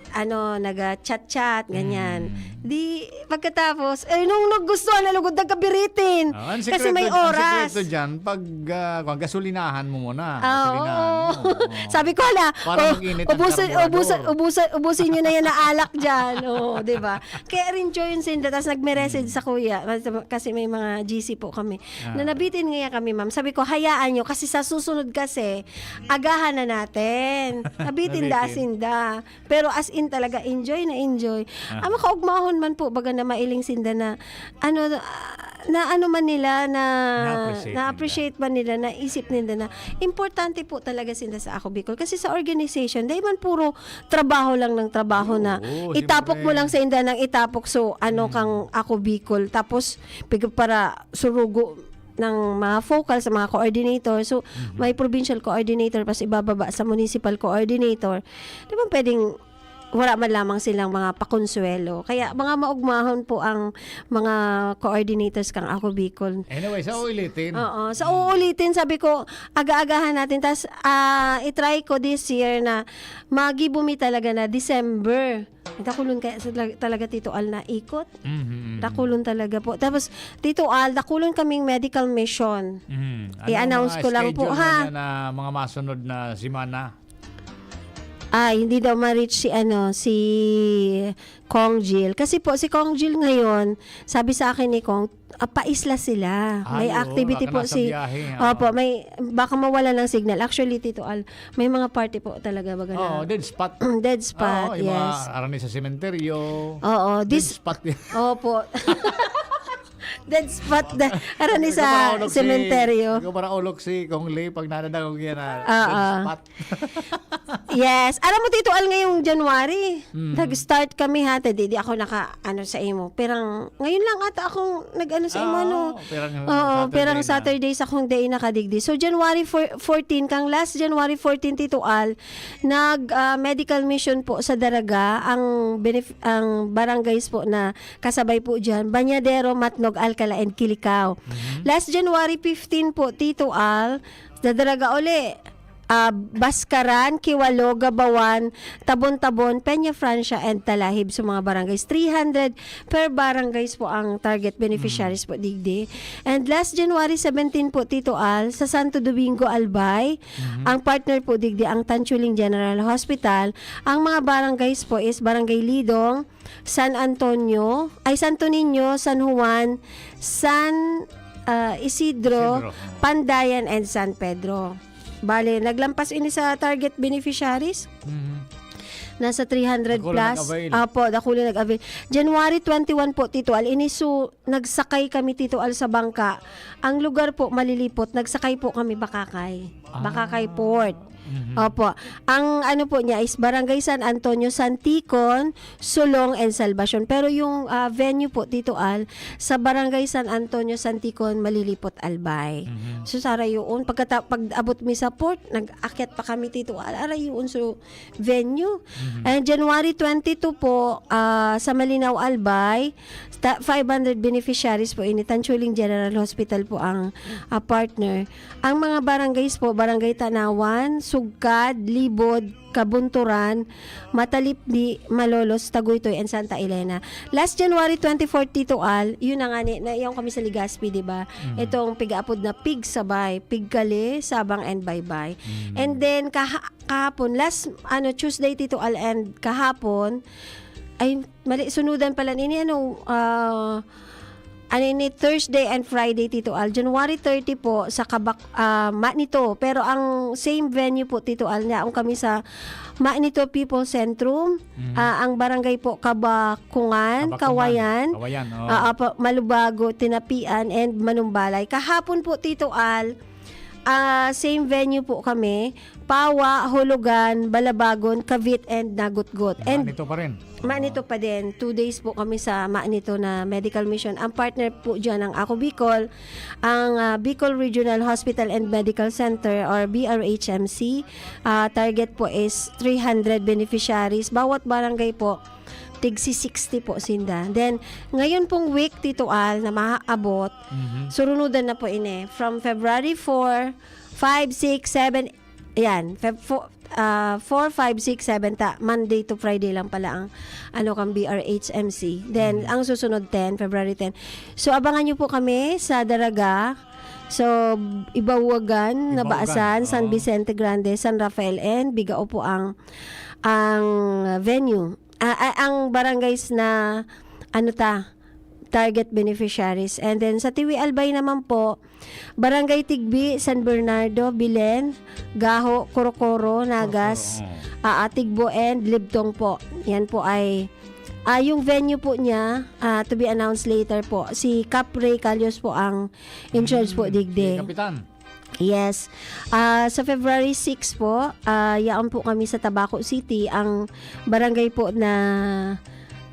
ano, naga-chat-chat, ganyan. Di, pagkatapos, eh, nung nagustuhan na lugod, nagkabiritin. Ah, ang sikreto, may oras. Ang sikreto dyan, pag, ah, kung gasolinahan mo muna. Ah, gasolinahan mo. Oo. Sabi ko, "Hala, para mag-init ang ubusin, karburador. Ubusin, ubusin, ubusin nyo na yan na alak dyan." Oo, di ba? Kaya rin yun, Sinda. Tapos nagme-message sa kuya, kasi may mga G C po kami, na nabitin nga kami, ma'am. Sabi ko, "Hayaan nyo, kasi sa susunod kasi, agahan na natin." Nabitin da, Sinda. Pero as in talaga, enjoy na enjoy. Ah. Ang makaugmahon man po, baga na mailing sinda na, ano, ah, na ano man nila, na na-appreciate nila. Na-appreciate man nila, naisip nila na importante po talaga sinda sa Ako Bicol. Kasi sa organization, dahil man puro trabaho lang ng trabaho na itapok mo lang sa inda ng itapok. So, ano, kang Ako Bicol. Tapos, pig-, para surugo ng mga focal sa mga coordinator. So, may provincial coordinator, pas ibababa sa municipal coordinator. Di ba pwedeng wala man lamang silang mga pakonsuwelo? Kaya mga maugmahon po ang mga coordinators kang Ako Bicol. Anyway, sa uulitin. Oo. Sa uulitin, sabi ko, aga-agahan natin. Tas, ah, i-try ko this year na magibo mi talaga na December. Dakulon kaya sa tala-, talaga, Tito Al, na ikot? Mhm. Dakulon talaga po. Tapos, Tito Al, dakulon kaming medical mission. Mhm. Ano ang mga schedule na, na mga masunod na semana? I-announce ko lang po, ha? Ah, hindi daw ma-reach si ano, si Kong Jill. Kasi po, si Kong Jill ngayon, sabi sa akin ni Kong, ah, paisla sila. May Ay, oo, activity baka po nasa si biyahe, oo. Opo, may, baka mawala ng signal. Actually, Tito Al, may mga party po talaga, baga na Oo, dead spot. Dead spot, Oo, yung mga yes. arani sa sementeryo. Oo, Dead dis-, spot yan. Opo. Dead spot na. Arani sa Nagkaparaolog si, sementeryo. nagkaparaolog si Kong Lee pag nadadangog yan na Oo. dead spot. Yes. Alam mo, Tito Al, ngayong January, Mm. nag-start kami, ha, ta di, di ako naka, ano, sa imo. Pirang, ngayon lang ata akong nag-ano sa imo, Ah, no? oo, pirang Oo, Saturday pirang na. Saturday sa kong day nakadigdi. So, January four, fourteen, kang last January fourteen, Tito Al, nag, ah, medical mission po sa Daraga, ang benef-, ang barangays po na kasabay po diyan, Bañadero, Matnog, Alcala, and Kilicao. Mhm. Last January fifteen po, Tito Al, sa Daraga uli, ah, Bascaran, Kiwalo, Gabawan, Tabon-Tabon, Peña Francia, and Talahib sa mga barangays. Three hundred per barangays po ang target beneficiaries Mm. po digdi. And last January seventeen po, Tito Al, sa Santo Domingo, Albay, Mhm. ang partner po digdi ang Tanchuling General Hospital. Ang mga barangays po is Barangay Lidong, San Antonio, ay, Santo Niño, San Juan, San, ah, Isidro, Isidro. Pandayan, and San Pedro. Bale, naglampas ini sa target beneficiaries. Mhm. Nasa three hundred Dakula plus. nag-avail. Apo, dakula nag-avail. January twenty-one po, Tito Al, ini su-, nagsakay kami, Tito Al, sa bangka. Ang lugar po, Malilipot. Nagsakay po kami Bakakay. Ah. Bakakay Port. Mhm. Opo. Ang ano po niya is Barangay San Antonio, Santicon, Solong, and Salvacion. Pero yung, ah, venue po, Tito Al, sa Barangay San Antonio, Santicon, Malilipot, Albay. Mhm. So, sa Arayoon, pagkata-, pag abot mi sa port, nag-akyat pa kami, Tito Al, Arayoon, so, venue. Mhm. And January twenty-two po, ah, sa Malinao, Albay, ta-, five hundred beneficiaries po ini, Tanchuling General Hospital po ang, ah, partner. Ang mga barangays po, Barangay Tanawan, Sugkad, Libod, Kabunturan, Matalipdi, Malolos, Tagoytoy, and Santa Elena. Last January twenty-four, Tito Al, yun na nga ni, naiyaw kami sa Legazpi, di ba? Mm. Itong pigaapod na Pig Sabay, Pig Kali, Sabang, and Baybay. Mm. And then, kaha-, kahapon, last, ano, Tuesday, Tito Al, and kahapon, ay, mali, sunudan pala nini, ano, ah, ano ini, Thursday and Friday, Tito Al. January thirty po, sa Kabak-, ah, Manito. Pero ang same venue po, Tito Al, yaon kami sa Manito People Centrum. Mhm. Ah, ang barangay po, Kabakungan, Kabakungan, Kawayan. Kawayan, oo. Ah, apo, Malubago, Tinapian, and Manumbalay. Kahapon po, Tito Al, ah, same venue po kami. Pawa, Hulugan, Balabagon, Cavite, and Nagutgot. And Manito pa rin. Manito pa din. Two days po kami sa Manito na medical mission. Ang partner po dyan, ang Ako Bicol, ang, ah, Bicol Regional Hospital and Medical Center or B R H M C. Ah, target po is three hundred beneficiaries. Bawat barangay po, tigsi sixty po sinda. Then, ngayon pong week, Tito Al, na maaabot, Mhm. surunudan na po ini. From February four, five, six, seven, ayan, Feb-, fo-, ah, four, five, six, seven ta, Monday to Friday lang pala ang, ano, kang B R H M C. Then, Mhm. ang susunod, ten, February ten. So, abangan niyo po kami sa Daraga. So, Ibawagan, Ibawagan, Nabaasan, San oo. Vicente Grande, San Rafael, and Bigao po ang, ang venue. Ah, ah, ang barangays na, ano ta, target beneficiaries. And then, sa Tiwi Albay naman po, Barangay Tigbi, San Bernardo, Bilen, Gaho, Corocoro, Nagas, Corocoro, oo. ah, ah, Tigbo, and Libtong po. Yan po ay, ah, yung venue po niya, ah, to be announced later po. Si Cap Ray Calios po ang in charge po, Mm, digdi. Si Kapitan. Yes. Ah, sa February six po, ah, yaon po kami sa Tabaco City. Ang barangay po na,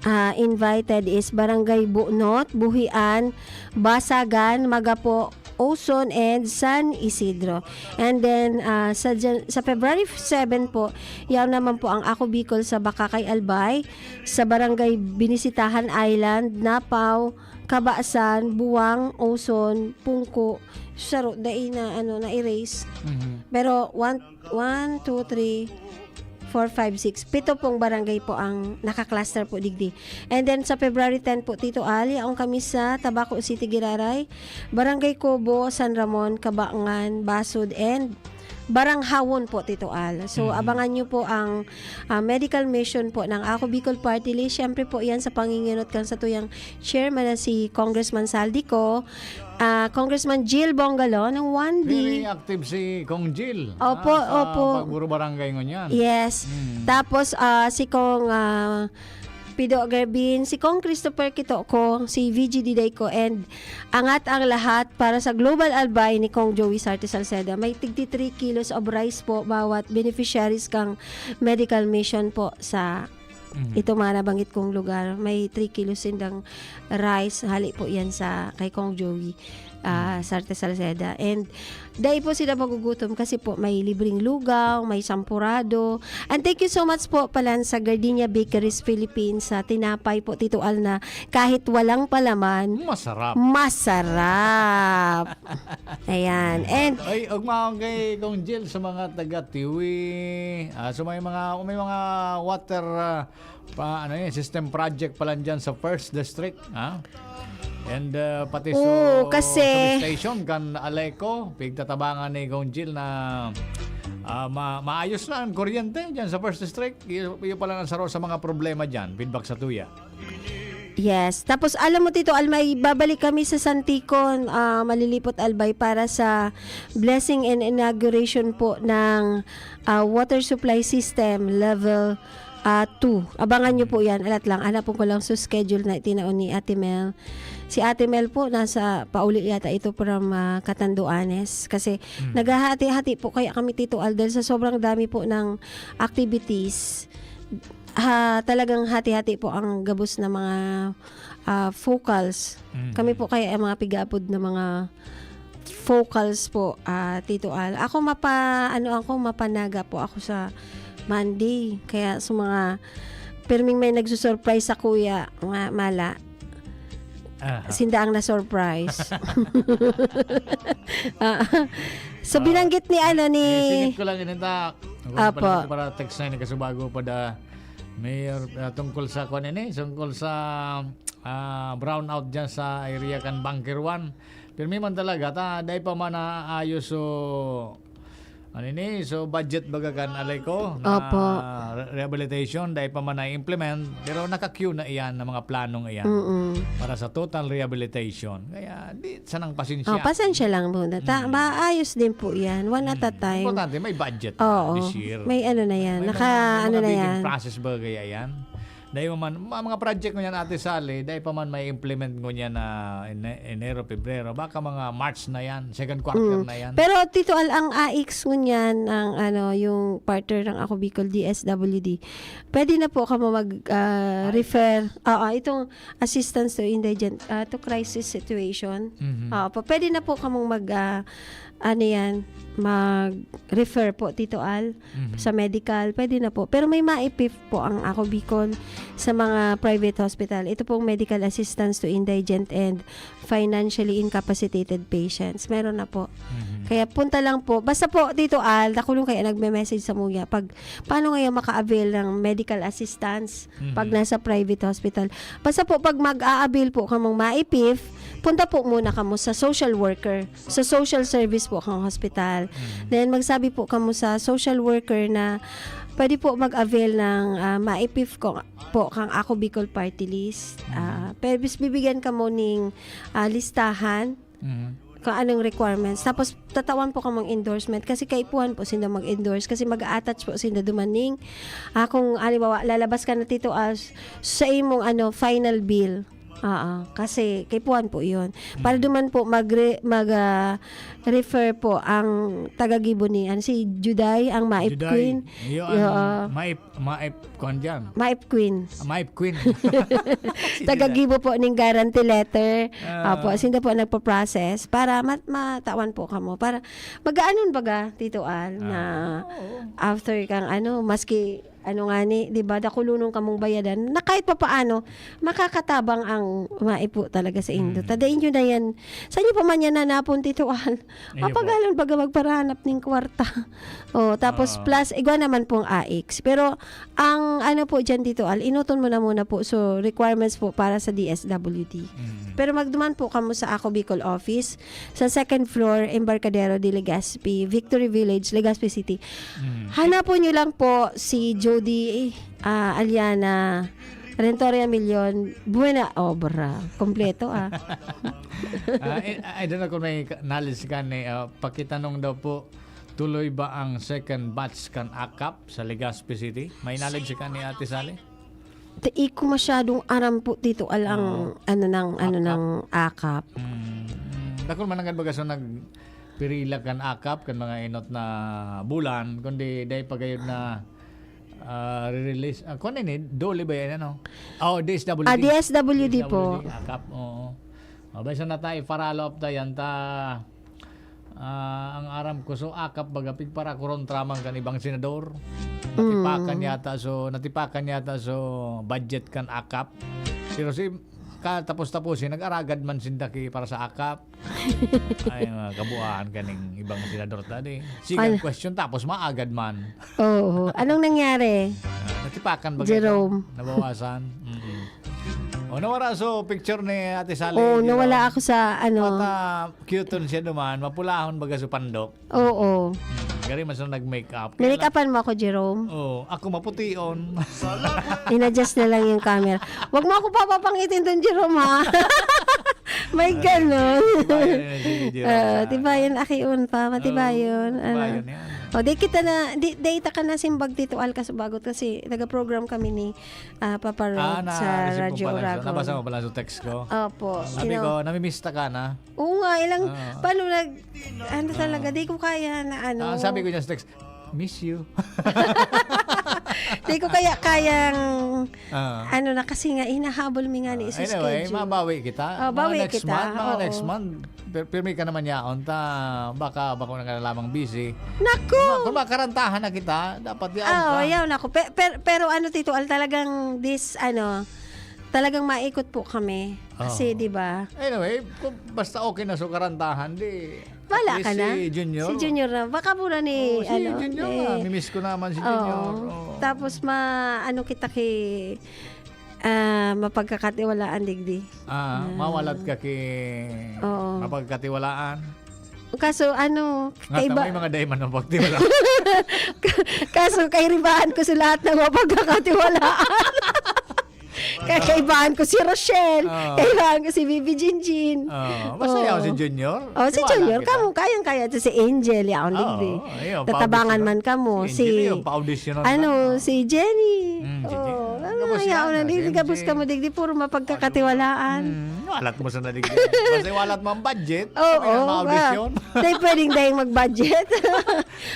ah, invited is Barangay Bunot, Buhian, Basagan, Magapo, Oson, and San Isidro. And then, ah, sa Jan-, sa February seven po, yaon naman po ang Ako Bicol sa Bacacay, Albay, sa Barangay Binisitahan Island, Napaw, Kabasan, Buwang, Oson, Pungko, saro, dai na, ano, na-erase. Mhm. Pero one, one, two, three, four, five, six, pito pong barangay po ang naka-cluster po digdi. And then sa February ten po, Tito Al, yaon kami sa Tabaco City, Giraray, Barangay Cobo, San Ramon, Cabangan, Basud, and Baranghawon po, Tito Al. So, Mhm. abangan niyo po ang, ah, medical mission po ng Ako Bicol Party List. Siyempre po, yan sa panginginot kan satuyang chairman na si Congressman Saldico, ah, Congressman Jill Bongalon ng one D. Very active si Kong Jill, Opo, ah, sa opo. Pagburo Barangay ngunyan. Yes. Mm. Tapos, ah, si Kong, ah, Pido Garbin, si Kong Christopher Kitoko, si V G Didayco, and angat ang lahat para sa Global Albay ni Kong Joey Sarte Salceda. May tigti three kilos of rice po bawat beneficiaries kang medical mission po sa Mhm. itong mga nabanggit kong lugar. May three kilos sindang rice, hali po yan sa kay Kong Joey, ah, Mm. Sarte Salceda. And dai po sila magugutom kasi po may libreng lugaw, may sampurado. And thank you so much po pala sa Gardenia Bakeries Philippines sa tinapay po, Tito Al, na kahit walang palaman, Masarap. masarap. Ayan. And Ay, ugmaon kay Kong Jill sa mga taga Tiwi, ah, sa may mga, may mga water, ah, pa, ano yun, system project pala dyan sa First District, ha? And, ah, pati sa Oo, kasi substation kan Aleco, pigtatabangan ni Kong Jill na, ah, ma-, maayos na ang kuryente dyan sa First District. Y-, yun pala ang saro sa mga problema dyan, feedback sa tuya. Yes. Tapos, alam mo, Tito Al, may babalik kami sa Santicon, ah, Malilipot, Albay para sa blessing and inauguration po ng, ah, water supply system level, ah, two. Abangan nyo po yan. Alat lang, hanapon ko lang sa schedule na itinaon ni Ate Mel. Si Ate Mel po, nasa pauli yata ito from, ah, Catanduanes. Kasi Mm. naghahati-hati po kaya kami, Tito Al, dahil sa sobrang dami po ng activities. Ha, talagang hati-hati po ang gabos na mga, ah, focals. Mhm. Kami po kaya ang mga pigaapod na mga focals po, ah, Tito Al. Ako mapa-, ano ako, mapanaga po ako sa Monday. Kaya sa mga pirming may nagsusurprise sa kuya, mga mala, Aha. sinda ang na-surprise. Ah, so, Ah, binanggit ni ano, ni eh, singit ko lang, ininta. Ako Apo. pala, para text na, nagkasubago pa da. Mayor, ah, tungkol sa, kwan ini, tungkol sa, ah, brownout dyan sa area kan Bunker One. Pirmi man talaga, ta, dai pa man naayos, so, ano ini, so, budget baga kan Aleco na Opo. re-, rehabilitation, dai pa man na-implement, pero naka-queue na iyan ng mga planong iyan Mm-mm. para sa total rehabilitation. Kaya, di, sanang pasensya. Oh, pasensya lang muna. Ta-, Mm. maayos din po yan, one at a Mm. time. Importante, may budget na Oo. this year. May ano na yan, May naka, mga, ano mga na bidding yan. process ba kaya yan? Dahil man, ma-, mga project ngunyan, Ate Sally, dahil pa man may implement ngunyan na Ene-, Enero, Pebrero, baka mga March na yan, second quarter Mm. na yan. Pero, Tito Al, ang A X ngunyan, ang ano, yung partner ng Ako Bicol, D S W D, pwede na po kamo mag, ah, Ay. refer. Oo, itong assistance to indigent, ah, to crisis situation. Mhm. Oo po, pwede na po kamong mag, ah, ano yan, mag-refer po, Tito Al, Mhm. sa medical, pwede na po. Pero may MAIPIF po ang Ako Bicol sa mga private hospital. Ito pong medical assistance to indigent and financially incapacitated patients. Meron na po. Mhm. Kaya punta lang po. Basta po, Tito Al, ako lang kaya nagme-message sa muya. Pag, paano ngayon maka-avail ng medical assistance pag Mhm. nasa private hospital? Basta po, pag mag-a-avail po kamong MAIPIF, punta po muna kamo sa social worker, sa social service po kang hospital. Mm. Then, magsabi po kamo sa social worker na pwede po mag-avail ng, ah, MAIPIF ko, po kang Ako Bicol Party List. Mm. Ah, pwede, bibigyan kamo ning, ah, listahan Mm. kung anong requirements. Tapos, tatawan po kamong endorsement kasi kaipuhan po sinda mag-endorse kasi mag-a-attach po sinda dumaning. Ah, kung halimbawa, lalabas ka na, Tito Al, sa imong, ano, final bill. Oo, kasi kaipuhan po yun. Para Mm. duman po magre-, mag, ah, refer po ang tagagibo ni, ano, si Juday, ang MAIP Juday. Queen. Iyo, ang Oo. MAIP, MAIP, kuwan dyan. MAIP Queen. Ah, MAIP Queen. Si Juday. Tagagibo po ning guarantee letter. Ah. Opo, sinda po nagpo-process para mat-, matawan po kamo. Para magaanon baga, Tito Al, na Ah. Oo. after kang ano, maski ano nga ni, di ba, dakulunong kamong bayadan, na kahit papaano, makakatabang ang maipo talaga sa indo. Mm. Tadain nyo na yan. Saan nyo pa man yan hanapon, Tito Al? Iyo po. Apagalan baga magparahanap ning kwarta. Oh, tapos Ah. plus, igwa naman pong A X. Pero, ang ano po dyan, Tito Al, inuton mo na muna po. So, requirements po para sa D S W D. Mm. Pero magduman po kamo sa Ako Bicol office, sa second floor, Embarcadero de Legazpi, Victory Village, Legazpi City. Mm. Hanapon nyo lang po si Jody, ah, Aliana, Rentoria Million, Buena Obra. Kompleto, ah. Ah, eh, I don't know kung may ka-, knowledge ka ni, ah, pakitanong daw po, tuloy ba ang second batch kan akap sa Legazpi City? May knowledge ka ni Ate Sally? Di ko masyadong aram po, Tito Al, ang Oo. ano ng, ano Akap. ng akap. Mm. Dakul man nanggad baga so nagpirila kan akap, kan mga inot na bulan, kundi dai pa gayud na, ah, re-release. Ah, kung ano ni, Dole ba yan, ano? Oh, D S W D. Ah, D S W D po. D S W D, akap, oo. Oh, basta na tayo, follow up tayo yan, ta, ah, ang aram ko, so, akap baga, pigparakoron tramang kan ibang senador. Natipakan Mm. yata, so, natipakan yata, so, budget kan akap. Pero si, katapos-tapusin, nag-aragad man sinda ki para sa akap. Ay, mga kabuuan kaning ibang senador tadi. Sige, Ano? question, tapos maagad man. Oo. Anong nangyari? Ah, natipakan ba Jerome? Nabawasan? Mm-mm. O, nawara so picture ni Ate Sally, Oo, Jerome. Nawala ako sa, ano. Mata, cute siya duman. Mapulahon baga so pandok. Oo. Hmm, gari man sa nag-makeup. Kaya Minikapan mo ako, Jerome? Oo, ako mapution. In-adjust na lang yung camera. Wag mo ako papapangitin doon, Jerome, ha? May ganon. Tibayan na si Jerome Ah, sa tibayan, ano. Aki, un pa, matibayon. Oo, Ano? tibayan yan. O, di kita na, di, di ita ka na simbag, Tito Al, kasubagot kasi taga-program kami ni, ah, Papa Rod Ah, sa na-receive mo Radyo pala, Oragon. Nabasa mo pala sa text ko. Opo. Sabi Sino? ko, namimiss ta ka na. Oo nga, ilang, Ah. paano nag-, ano Ah. talaga, di ko kaya na ano. Ah, sabi ko niya sa text, "Miss you." Di ko kaya kayang, Ah. ano na, kasi nga, hinahabol mi nga ni Ah, sa anyway, schedule. mabawi kita. Oh, Mga bawi next kita, month, mga oo. next month, pir-, pirmi ka naman yaon, ta, baka, baka na ka na lamang busy. Naku! Kung ma-, kung makarantahan na kita, dapat yaon Ah, ka. oh, yaon ako. Pe-, per-, pero ano, Tito Al, talagang this, ano, talagang maikot po kami. Kasi, Oo. di ba? Anyway, kung basta okay na so karantahan, di Wala at least ka na? si Junior. Si Junior na. Baka mura ni, Oo, si ano, Junior ni na. Mimiss ko naman si Oo. Junior. Oo. Tapos ma-, ano kita ki-, ah, mapagkakatiwalaan, digdi. Ah, Ah. mawalat ka ki-, Oo. mapagkatiwalaan. Kaso, ano, Nga, kaiba- tama yung mga dayman ng pagtiwala. Kaso, kairibahan ko sa lahat ng mapagkakatiwalaan. Kaya kaibahan ko si Rochelle, Ah. kaibahan ko si Bibi Jinjin. Ah, masaya Oo. ako si Junior. Oh, si Tiwala Junior, kita. kamo, kayang-kaya to si Angel, yaon, Oo, digdi. ayun, Tatabangan pa-audition. man kamo, Si Angel, si, yung pa-audition na ano, lang. si Jenny. Mm, si Oh, Jenny. ano, Gabos yaon yan, na, si digdi, gabos M J. kamo, digdi, puro mapagkakatiwalaan. Mm, walat mo sa naligyan. Basta walat mo ang budget, Oo, kami ang ma-audition. ba? Dahil pwedeng dahil mag-budget.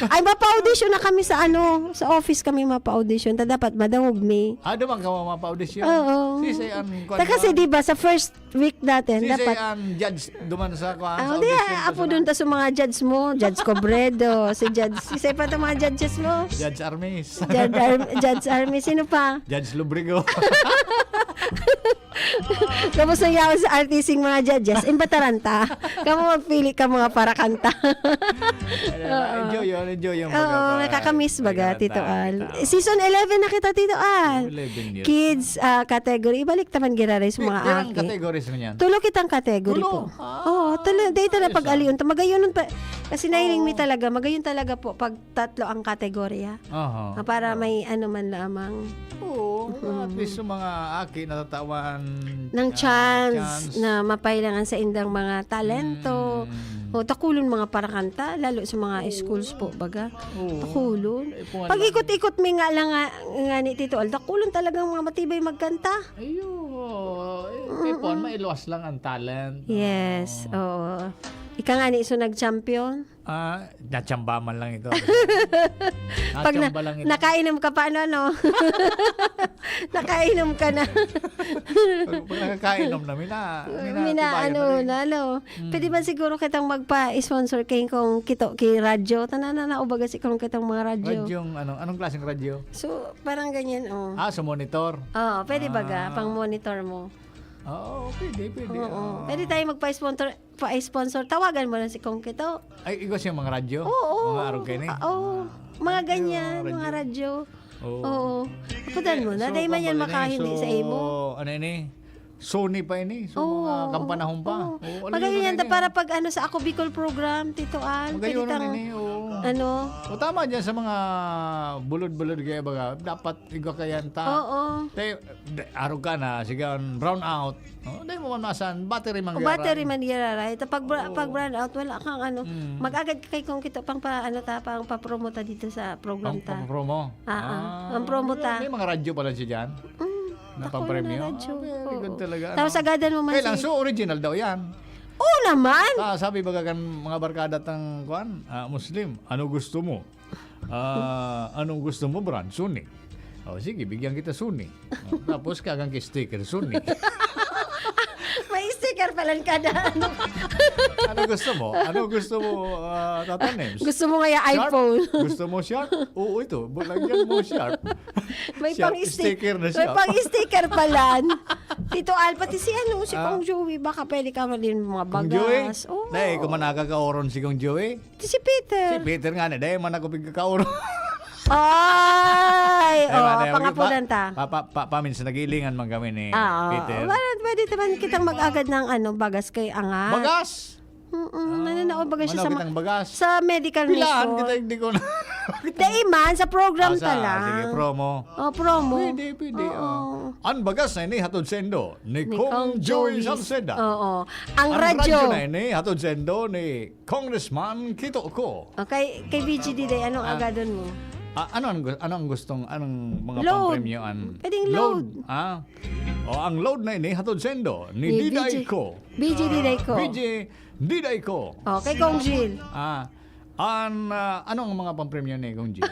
Ay, mapa-audition na kami sa ano, sa office kami mapa-audition. Ta dapat madangog mi. Ah, duman ka mapa-audition? Oo. Sisay ang Ta kwan kasi duman? di ba, sa first week natin, Sisay dapat ang judge duman sa kwan, Ah, sa di, audition apo personal? doon ta sa mga judge mo, Judge Cobredo, si Judge, sisay pa itong mga judges mo? Judge Armis. Judge Ar-, Judge Armis, sino pa? Judge Lubrigo. Kamusta yaon sa artising mga judges? Imbataran ta. Kamo magpili ka mga para kanta. Ayan, Oo. enjoy yun, enjoy yung Oo, pagkapa-, nakakamiss baga, pagkakanta Tito Al. kita. Season eleven na kita, Tito Al. Eleven years Kids, na. ah, category. Ibalik ta man giraray sa Pi-, mga pirang aki. categories mo niyan? Tulo kitang category Tulo? po. Ah, Oo, tulo. Dahil ta na ayos, pag-aliyon ah. ta. Magayon pa. Kasi nahiling mi Oo. talaga. Magayon talaga po pag tatlo ang kategorya. Aha. Ah, para Oo. may ano man lamang. Oo, Mm. at least yung mga aki natatawan, Ng ah, chance chance. na mapailangan sa indang mga talento. Mm. O, takulon mga parakanta, lalo sa mga Oo. schools po, baga. Oo. Takulon. Eh, kung ano lang. Pag-ikot-ikot mi nga lang nga, nga ni Tito Al, takulon talagang mga matibay magkanta. Ayun, oo. Eh, eh, Mm-mm. puwan, mailuwas lang ang talent. Yes, Oo. oo. Ika nga ni iso nag-champion. Ah, natsamba man lang ito. Pag na- Natsamba lang ito. nakainom ka pa, ano, ano? Nakainom ka na. Pag, pag nakakainom na, mina-, Mina, minatibayan ano na rin. na, ano. Mm. Pwede man siguro kitang magpa-sponsor kay kung kito, kay radyo. Tanana na, ubaga si kung kitang mga radyo. Radyong ano? Anong klaseng radyo? So, parang ganyan, oh. Ah, sa monitor? Oo, pwede baga, Ah. pang monitor mo. Oo, pwede, pwede. Oo. Oo. Pwede tayo magpa-sponsor, pa-sponsor. Tawagan mo lang si Kong Kito. Ay, igwa siya mga radyo? Oo. Mga arog kayo ni? Ah, oo. Ah, Mga radyo, ganyan, mga mga radyo. radyo. Oo. Oo. Apudan mo na, So, dahil man kwan yan pala ni? makahindi sa So, imo. ano ini? Sony pa ini. So, Oo, mga oo. kampanahon pa. Oo. Oo, Magayon aliw na yan, kayo. para pag ano sa Ako Bicol program, Tito Al, Magayon pwede tang, na ini, oo. ano. O, tama dyan sa mga bulod-bulod kaya baga, dapat igwa kayan ta. Oo. Te, de, arog ka na, sige, an brown out. Oh, dai mo man masan, battery man O, battery giraray. man giraray. Ta pag bra-, Oo. pag brown out, wala kang ano. Mm. Mag-agad ka kay Kong Kito pang pa, ano ta, pang pa-promo ta dito sa program Pang, ta. pang promo? Ah, ah. Ah, Ang promo may, ta. may mga radyo pala siya dyan? Mm, Na dako pampremyo? na radyo. Ah, very good Oo. talaga, Tapos ano? agadan mo man Kaya lang, si so original daw yan. Oo naman! Ah, sabi baga kan mga barkada tang, kwan, ah, Muslim, "Ano gusto mo? Ah, anong gusto mo brand? Sony." "O, sige, bigyan kita Sony." O, tapos kagang ki sticker, Sony. May sticker pala kada ano. "Ano gusto mo? Ano gusto mo, ah, Tata Nems? Gusto mo ngaya Sharp? iPhone? Gusto mo Sharp? Oo, ito. Bu-, lagyan mo Sharp." May Sharp pang stick-, sticker na may Sharp. pang sticker pala. Tito Al, pati si ano, si Ah. Kong Joey, baka pwede ka man din mga Kong Joey? bagas. Oo. Dai, kung manakakaoron si Kong Joey. Si Peter. Si Peter nga na, dai man ako pigkakaoron. Ay, Dai oh, man, dai, pangapunan pa, ta. pa, pa, pa, paminsan nag-iilingan man kami ni Ah, Peter. wala, pwede naman kitang mag-agad ng ano, bagas kay Angat. Bagas? Mm-mm, Ah, nananaog baga siya sa manawag ma-, kitang bagas. sa medical Pilahan mission. kita, hindi ko na. Dai man, sa program Ah, sa, ta lang. sige, promo. Oh, promo. Pwede, pwede, Oo. ah. Ang bagas na ini hatod saindo ni Ni Kong Kong Joey Joey. Salceda. Oo. Ang Ang radyo. radyo na ini hatod saindo ni Congressman Kito Ko. Okay, kay B G D Day, anong Ah. agadon mo? Ah, ano ang gu-, ano ang gustong, anong mga Load. pampremyoan? Pwedeng Load. load. Ah. O, ang load na ini hatod saindo ni Ni Diday B G, Ko. B G Diday Ko. B G Diday Ko. Oh, kay Kong Jil. Ah, an, ah, ano ang mga pampremyo ni Kong Jil?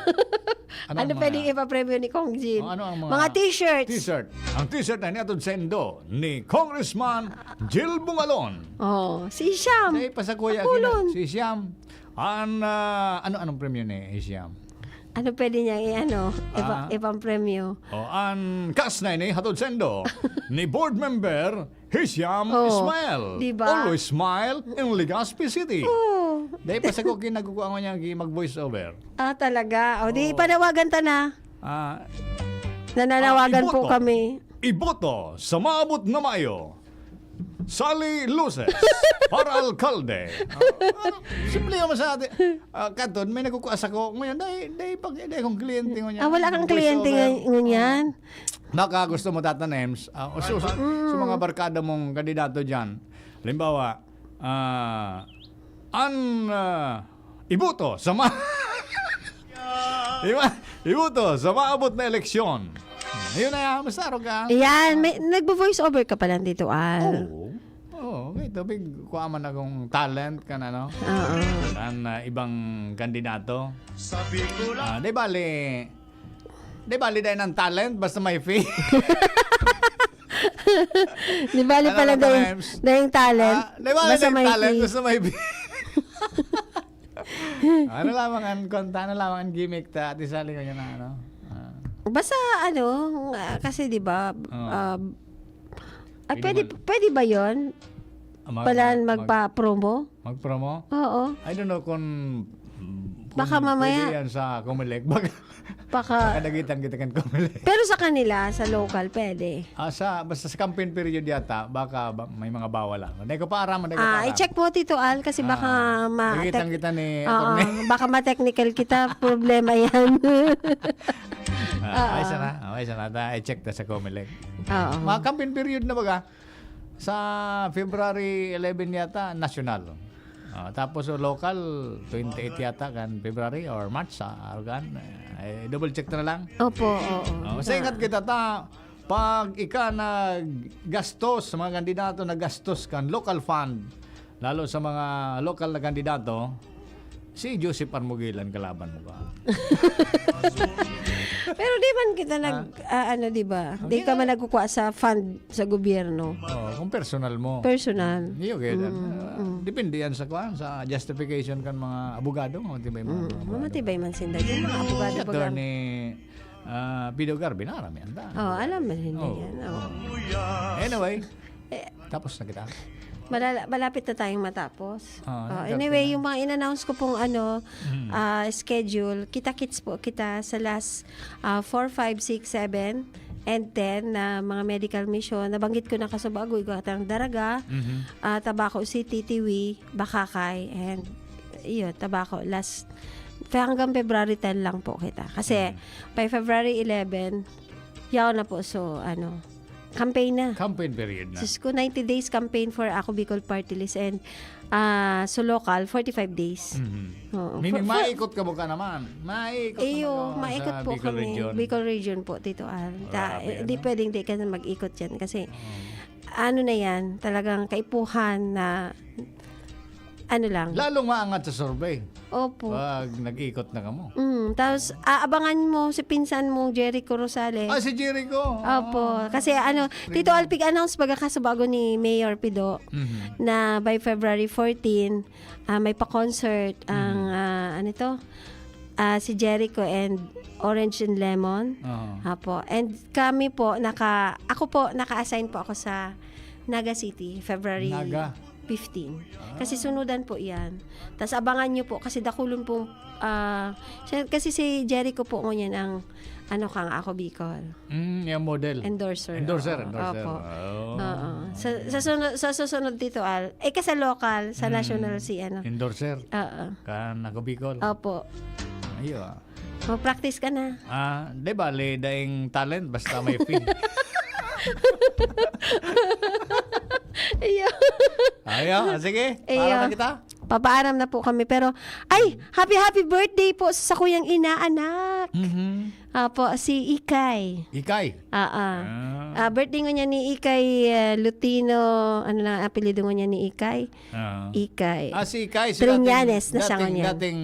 Ano Ano ang pwedeng mga ipapremyo ni Kong Jil? Oh, ano ang mga Mga t-shirts. T-shirt. Ang t-shirt na ini hatod saindo ni Congressman Jil Bungalon. Oh, si Siam. Dai pa sa kuya, Akulon. kina-, si Siam. An, ah, ano, anong premyo ni Siam? Ano pwede niyang i-ano, ipa-, Ah. ipampremyo? O, an kas na ini hatod saindo ni board member Hisham Oh, Ismail. di ba? Always smile in Legazpi City. Oh. Dai pa sa ko kinagkukuha niya gi mag-voice over. Ah, talaga? O, di, Oh. panawagan ta na. Ah. Nananawagan Ah, po iboto. kami. Iboto sa maabot na Mayo. Sally Luces para alkalde. Ah, ano, simple naman sa atin. Ah, katon, may nagkukuha sa ko. Ngayon, dai, dai pag, dai akong kliyente ngayon. Ah, wala kang Voice kliyente over. ngay-, ngunyan? Baka gusto mo, Tata Nems, ah, o su-, su-, Mm. sa mga barkada mong kandidato dyan. Halimbawa, ah, an, ah, iboto sa ma-, Di ba? Iboto sa maabot na eleksyon. Yun na yan, basta arog ka. Ayan, may, nagbo-voice over ka pala, Tito Al. Oo. Oo, okay. Tubig, kuha man akong talent kan ano. Oo. Kan, ah, ibang kandidato. Ah, di bali, di bali dahil ng talent, basta may fee. Di bali Ano pala na, dahil, Tata Nems? dahil talent, Ah, di bali basta dahil may talent, fee. basta may fee. Ano lamang ang konta, ano lamang ang gimmick ta, Ate Sally, kanya na, ano? Ah. Basta, ano, ah, kasi, di ba, Oo. ah, ay, Pwede pwede, man. pwede ba yun? Ah, mag-, Pala mag-, magpa-promo? mag-promo? Oo. I don't know kung, kung Baka mamaya pwede yan sa Comelec. Baka, Baka baka dagitan kita kan Comelec. Pero sa kanila, sa local, pwede. Ah, sa, basta sa campaign period yata, baka ba, may mga bawal lang. Hindi ko pa aram, hindi ko pa Ah, aram. i-check mo, Tito Al, kasi baka Ah, ma-, nakikita tek-, kita ni Oo, attorney. baka ma-technical kita, problema yan. Ah, Oo. ayos na, ah, ayos na. Ta, i-check ta sa Comelec. Oo. Mga campaign period na baga, sa February eleven yata, national. Ah, tapos, oh, local, twenty-eight yata kan February or March sa Argan. Eh, double check na lang. Opo, oo. Oh, sa ingat kita ta, pag ika naggastos, sa mga kandidato naggastos kan local fund, lalo sa mga lokal na kandidato, Si Joseph Armoguilan, kalaban mo ba? Pero di man kita nag, ah, ano, di ba? Di ka man nagkukuha sa fund sa gobyerno. Oh, kung personal mo. Personal. Iyo, kaya yan. Mm, Ah, mm. Depende yan sa kuwan, sa justification kan mga abogado, mamatibay man. Mm, mamatibay man sinda. Yung mga abogado Si baga. Attorney, ah, Pido Garvin, aram yan ta. Oh, alam man hindi Oo. yan. Oh. Anyway, Eh, tapos na kita. Malala-, malapit na tayong matapos. Ah, Oh, hanggang anyway, na. yung mga in-announce ko pong ano, Mm. ah, schedule, kita-kits po kita sa last, ah, four, five, six, seven, and ten na mga medical mission. Nabanggit ko na kasubago, igwa tang Daraga, Mhm. ah, Tabaco City, Tiwi, Bacacay, and yun, Tabaco, last, hanggang February ten lang po kita. Kasi, Mm. by February eleven, yaw na po, so, ano, campaign na. Campaign period na. Diyos ko, ninety days campaign for Ako Bicol Party List and, ah, so local, forty-five days. Mhm. Oo. Meaning, For, for maikot ka mo ka naman. Maikot Iyo, naman ka maikot sa po Bicol kami. Region. Bicol Region po, Tito Al. Ta-, Grabe, eh, di ano? pwedeng di ka na mag-ikot yan kasi, Mm. ano na yan, talagang kaipuhan na, ano lang. Lalong maangat sa survey. Opo. Pag nag-ikot na kamo. Mm, tapos, aabangan mo si pinsan mong Jericho Rosales. Ah, si Jericho. Opo. Ah. Kasi ano, Tito Al, pig-announce baga kasubago ni Mayor Pido Mhm. na by February fourteen, ah, may pa-concert ang, Mhm. ah, ano ito? Ah, si Jericho and Orange and Lemon. Oo. Apo. And kami po, naka, ako po, naka-assign po ako sa Naga City, February Naga. fifteen. Ah. Kasi sunudan po yan. Tas abangan nyo po, kasi dakulon pong, ah, siya, kasi si Jericho po ngunyan ang, ano, kang Ako Bicol. Mm, yung model. Endorser. Endorser, Oo, endorser. opo. Oh. Oo. Sa, sa sunod, sa susunod, Tito Al, eh, ka sa local, sa Mm. national si, ano. Endorser. Oo. Kan Ako Bicol. Opo. Ayo, ah. Mag-practice ka na. Ah, di bale, daing talent, basta may fee. Iyo. Ayo, ah, sige. Iyo. Para na kita. Papaaram na po kami. Pero, ay, happy, happy birthday po sa sakuyang inaanak. Mhm. Apo, si Ikay. Ikay? Ah, ah. Ah. Ah, birthday ngunyan ni Ikay, ah, Lutino, ano na ang apelyido ngunyan ni Ikay? Ah. Ikay. Ah, si Ikay, si Triñanes dating, na siya dating, ngunyan. dating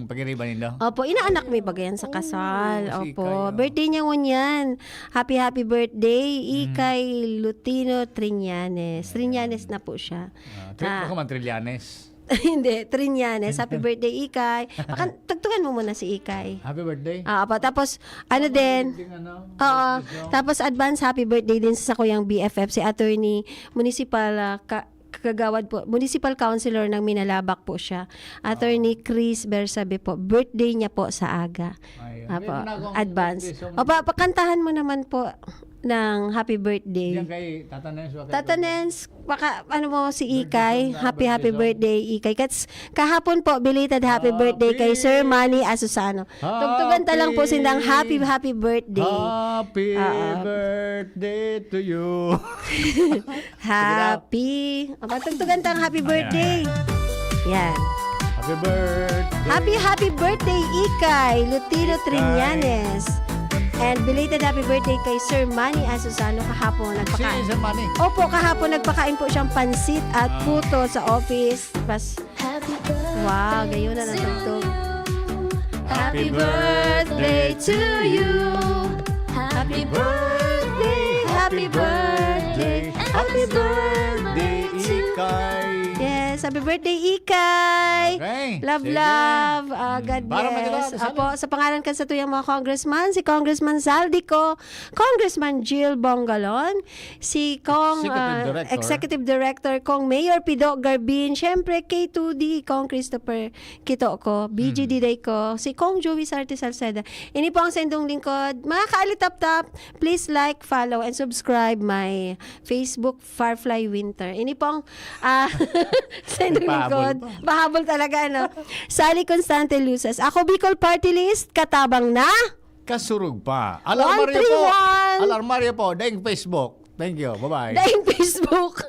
pag-iriba nindo? Opo, inaanak mi baga yan sa kasal. Oh, si Opo. Ikay, oh. Birthday niya ngunyan. Happy, happy birthday, Mm. Ikay Lutino Triñanes. Triñanes na po siya. Ah, tri-, Ah. baka man Trillanes. Hindi, Triñanes. Happy birthday, Ikay. Pakan-, tugtugan mo muna si Ikay. Happy birthday. Ah, apa, tapos, ano Happy din? birthday, ano? Oo. Birthday song. Tapos, advance happy birthday din sa sakuyang B F F, si Attorney Municipal, ah, Ka-, Kagawad po, Municipal Councilor ng Minalabac po siya. Attorney Oo. Chris Bersabe po. Birthday niya po sa aga. Ayun. Apo, Meron na akong advance. birthday song. O, pa-, pakantahan mo naman po ng happy birthday. Diyan kay Tata Nens, wa kay Tata Tata Nens, baka, ano mo, si Birthday Ikay. song na, Happy, happy birthday song. birthday, Ikay. Kats-, kahapon po, belated happy birthday kay Sir Happy Manny Asusano. Tugtugan ta lang po sindang happy, Happy happy birthday. Happy Oo. birthday to you. Sige na. Happy. Aba, tugtugan tang happy Ayan. birthday. Yan. Happy birthday. Happy, happy birthday, Ikay Lutino Ikay. Triñanes. And belated happy birthday kay Sir Manny Asusano kahapon. Nagpaka- Sino si Sir Manny? Opo, kahapon nagpakain po siyang pansit at Ah. puto sa office. Pas- Happy Wow, gayon na birthday natugtog. to you. Happy Happy birthday birthday to to you. you. Happy Happy birthday, birthday, happy happy birthday, birthday, happy happy birthday, birthday, Ikay. Yes, happy birthday, Ikay. Okay, Love, sige. love. Ah, Hmm. God Para may bless. kita, kasali. Apo, sa pangalan kan satuyang mga congressman, si Congressman Zaldy Co, Congressman Jill Bongalon, si Cong, Executive ah, Director. Executive Director, Cong Mayor Pido Garbin, syempre, K two D, Cong Christopher Kitoko, B G D Mm. Day ko, si Cong Joey Sarte Salceda. Ini po ang sendong lingkod. Mga kaalitap-tap, please like, follow, and subscribe my Facebook, Firefly Winter. Ini po ang, ah, sendong Pahabol lingkod. pa. Pahabol talaga, ano? Sally Constante Luces. Ako, Bicol Party List, katabang na. Kasurog pa. Alarmaryo po. One three one. Alarmaryo po. Daing Facebook. Thank you. Bye-bye. Daing Facebook.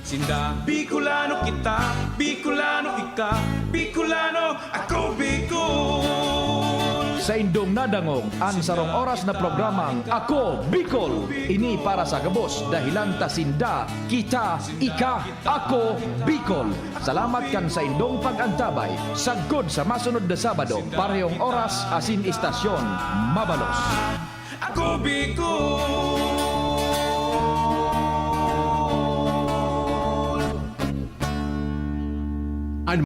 Sinda. Bicolano kita, Bicolano ika, Bicolano ako, Bicol. Saindong nadangog an sarong oras na programang Ako Bicol. Ini para sa gabos, dahelan ta sinda, kita, ika, Ako Bicol. Salamat kan saindong pag-antabay. Sagkod sa masunod na Sabado, parehong oras asin istasyon, mabalos. Ako Bicol!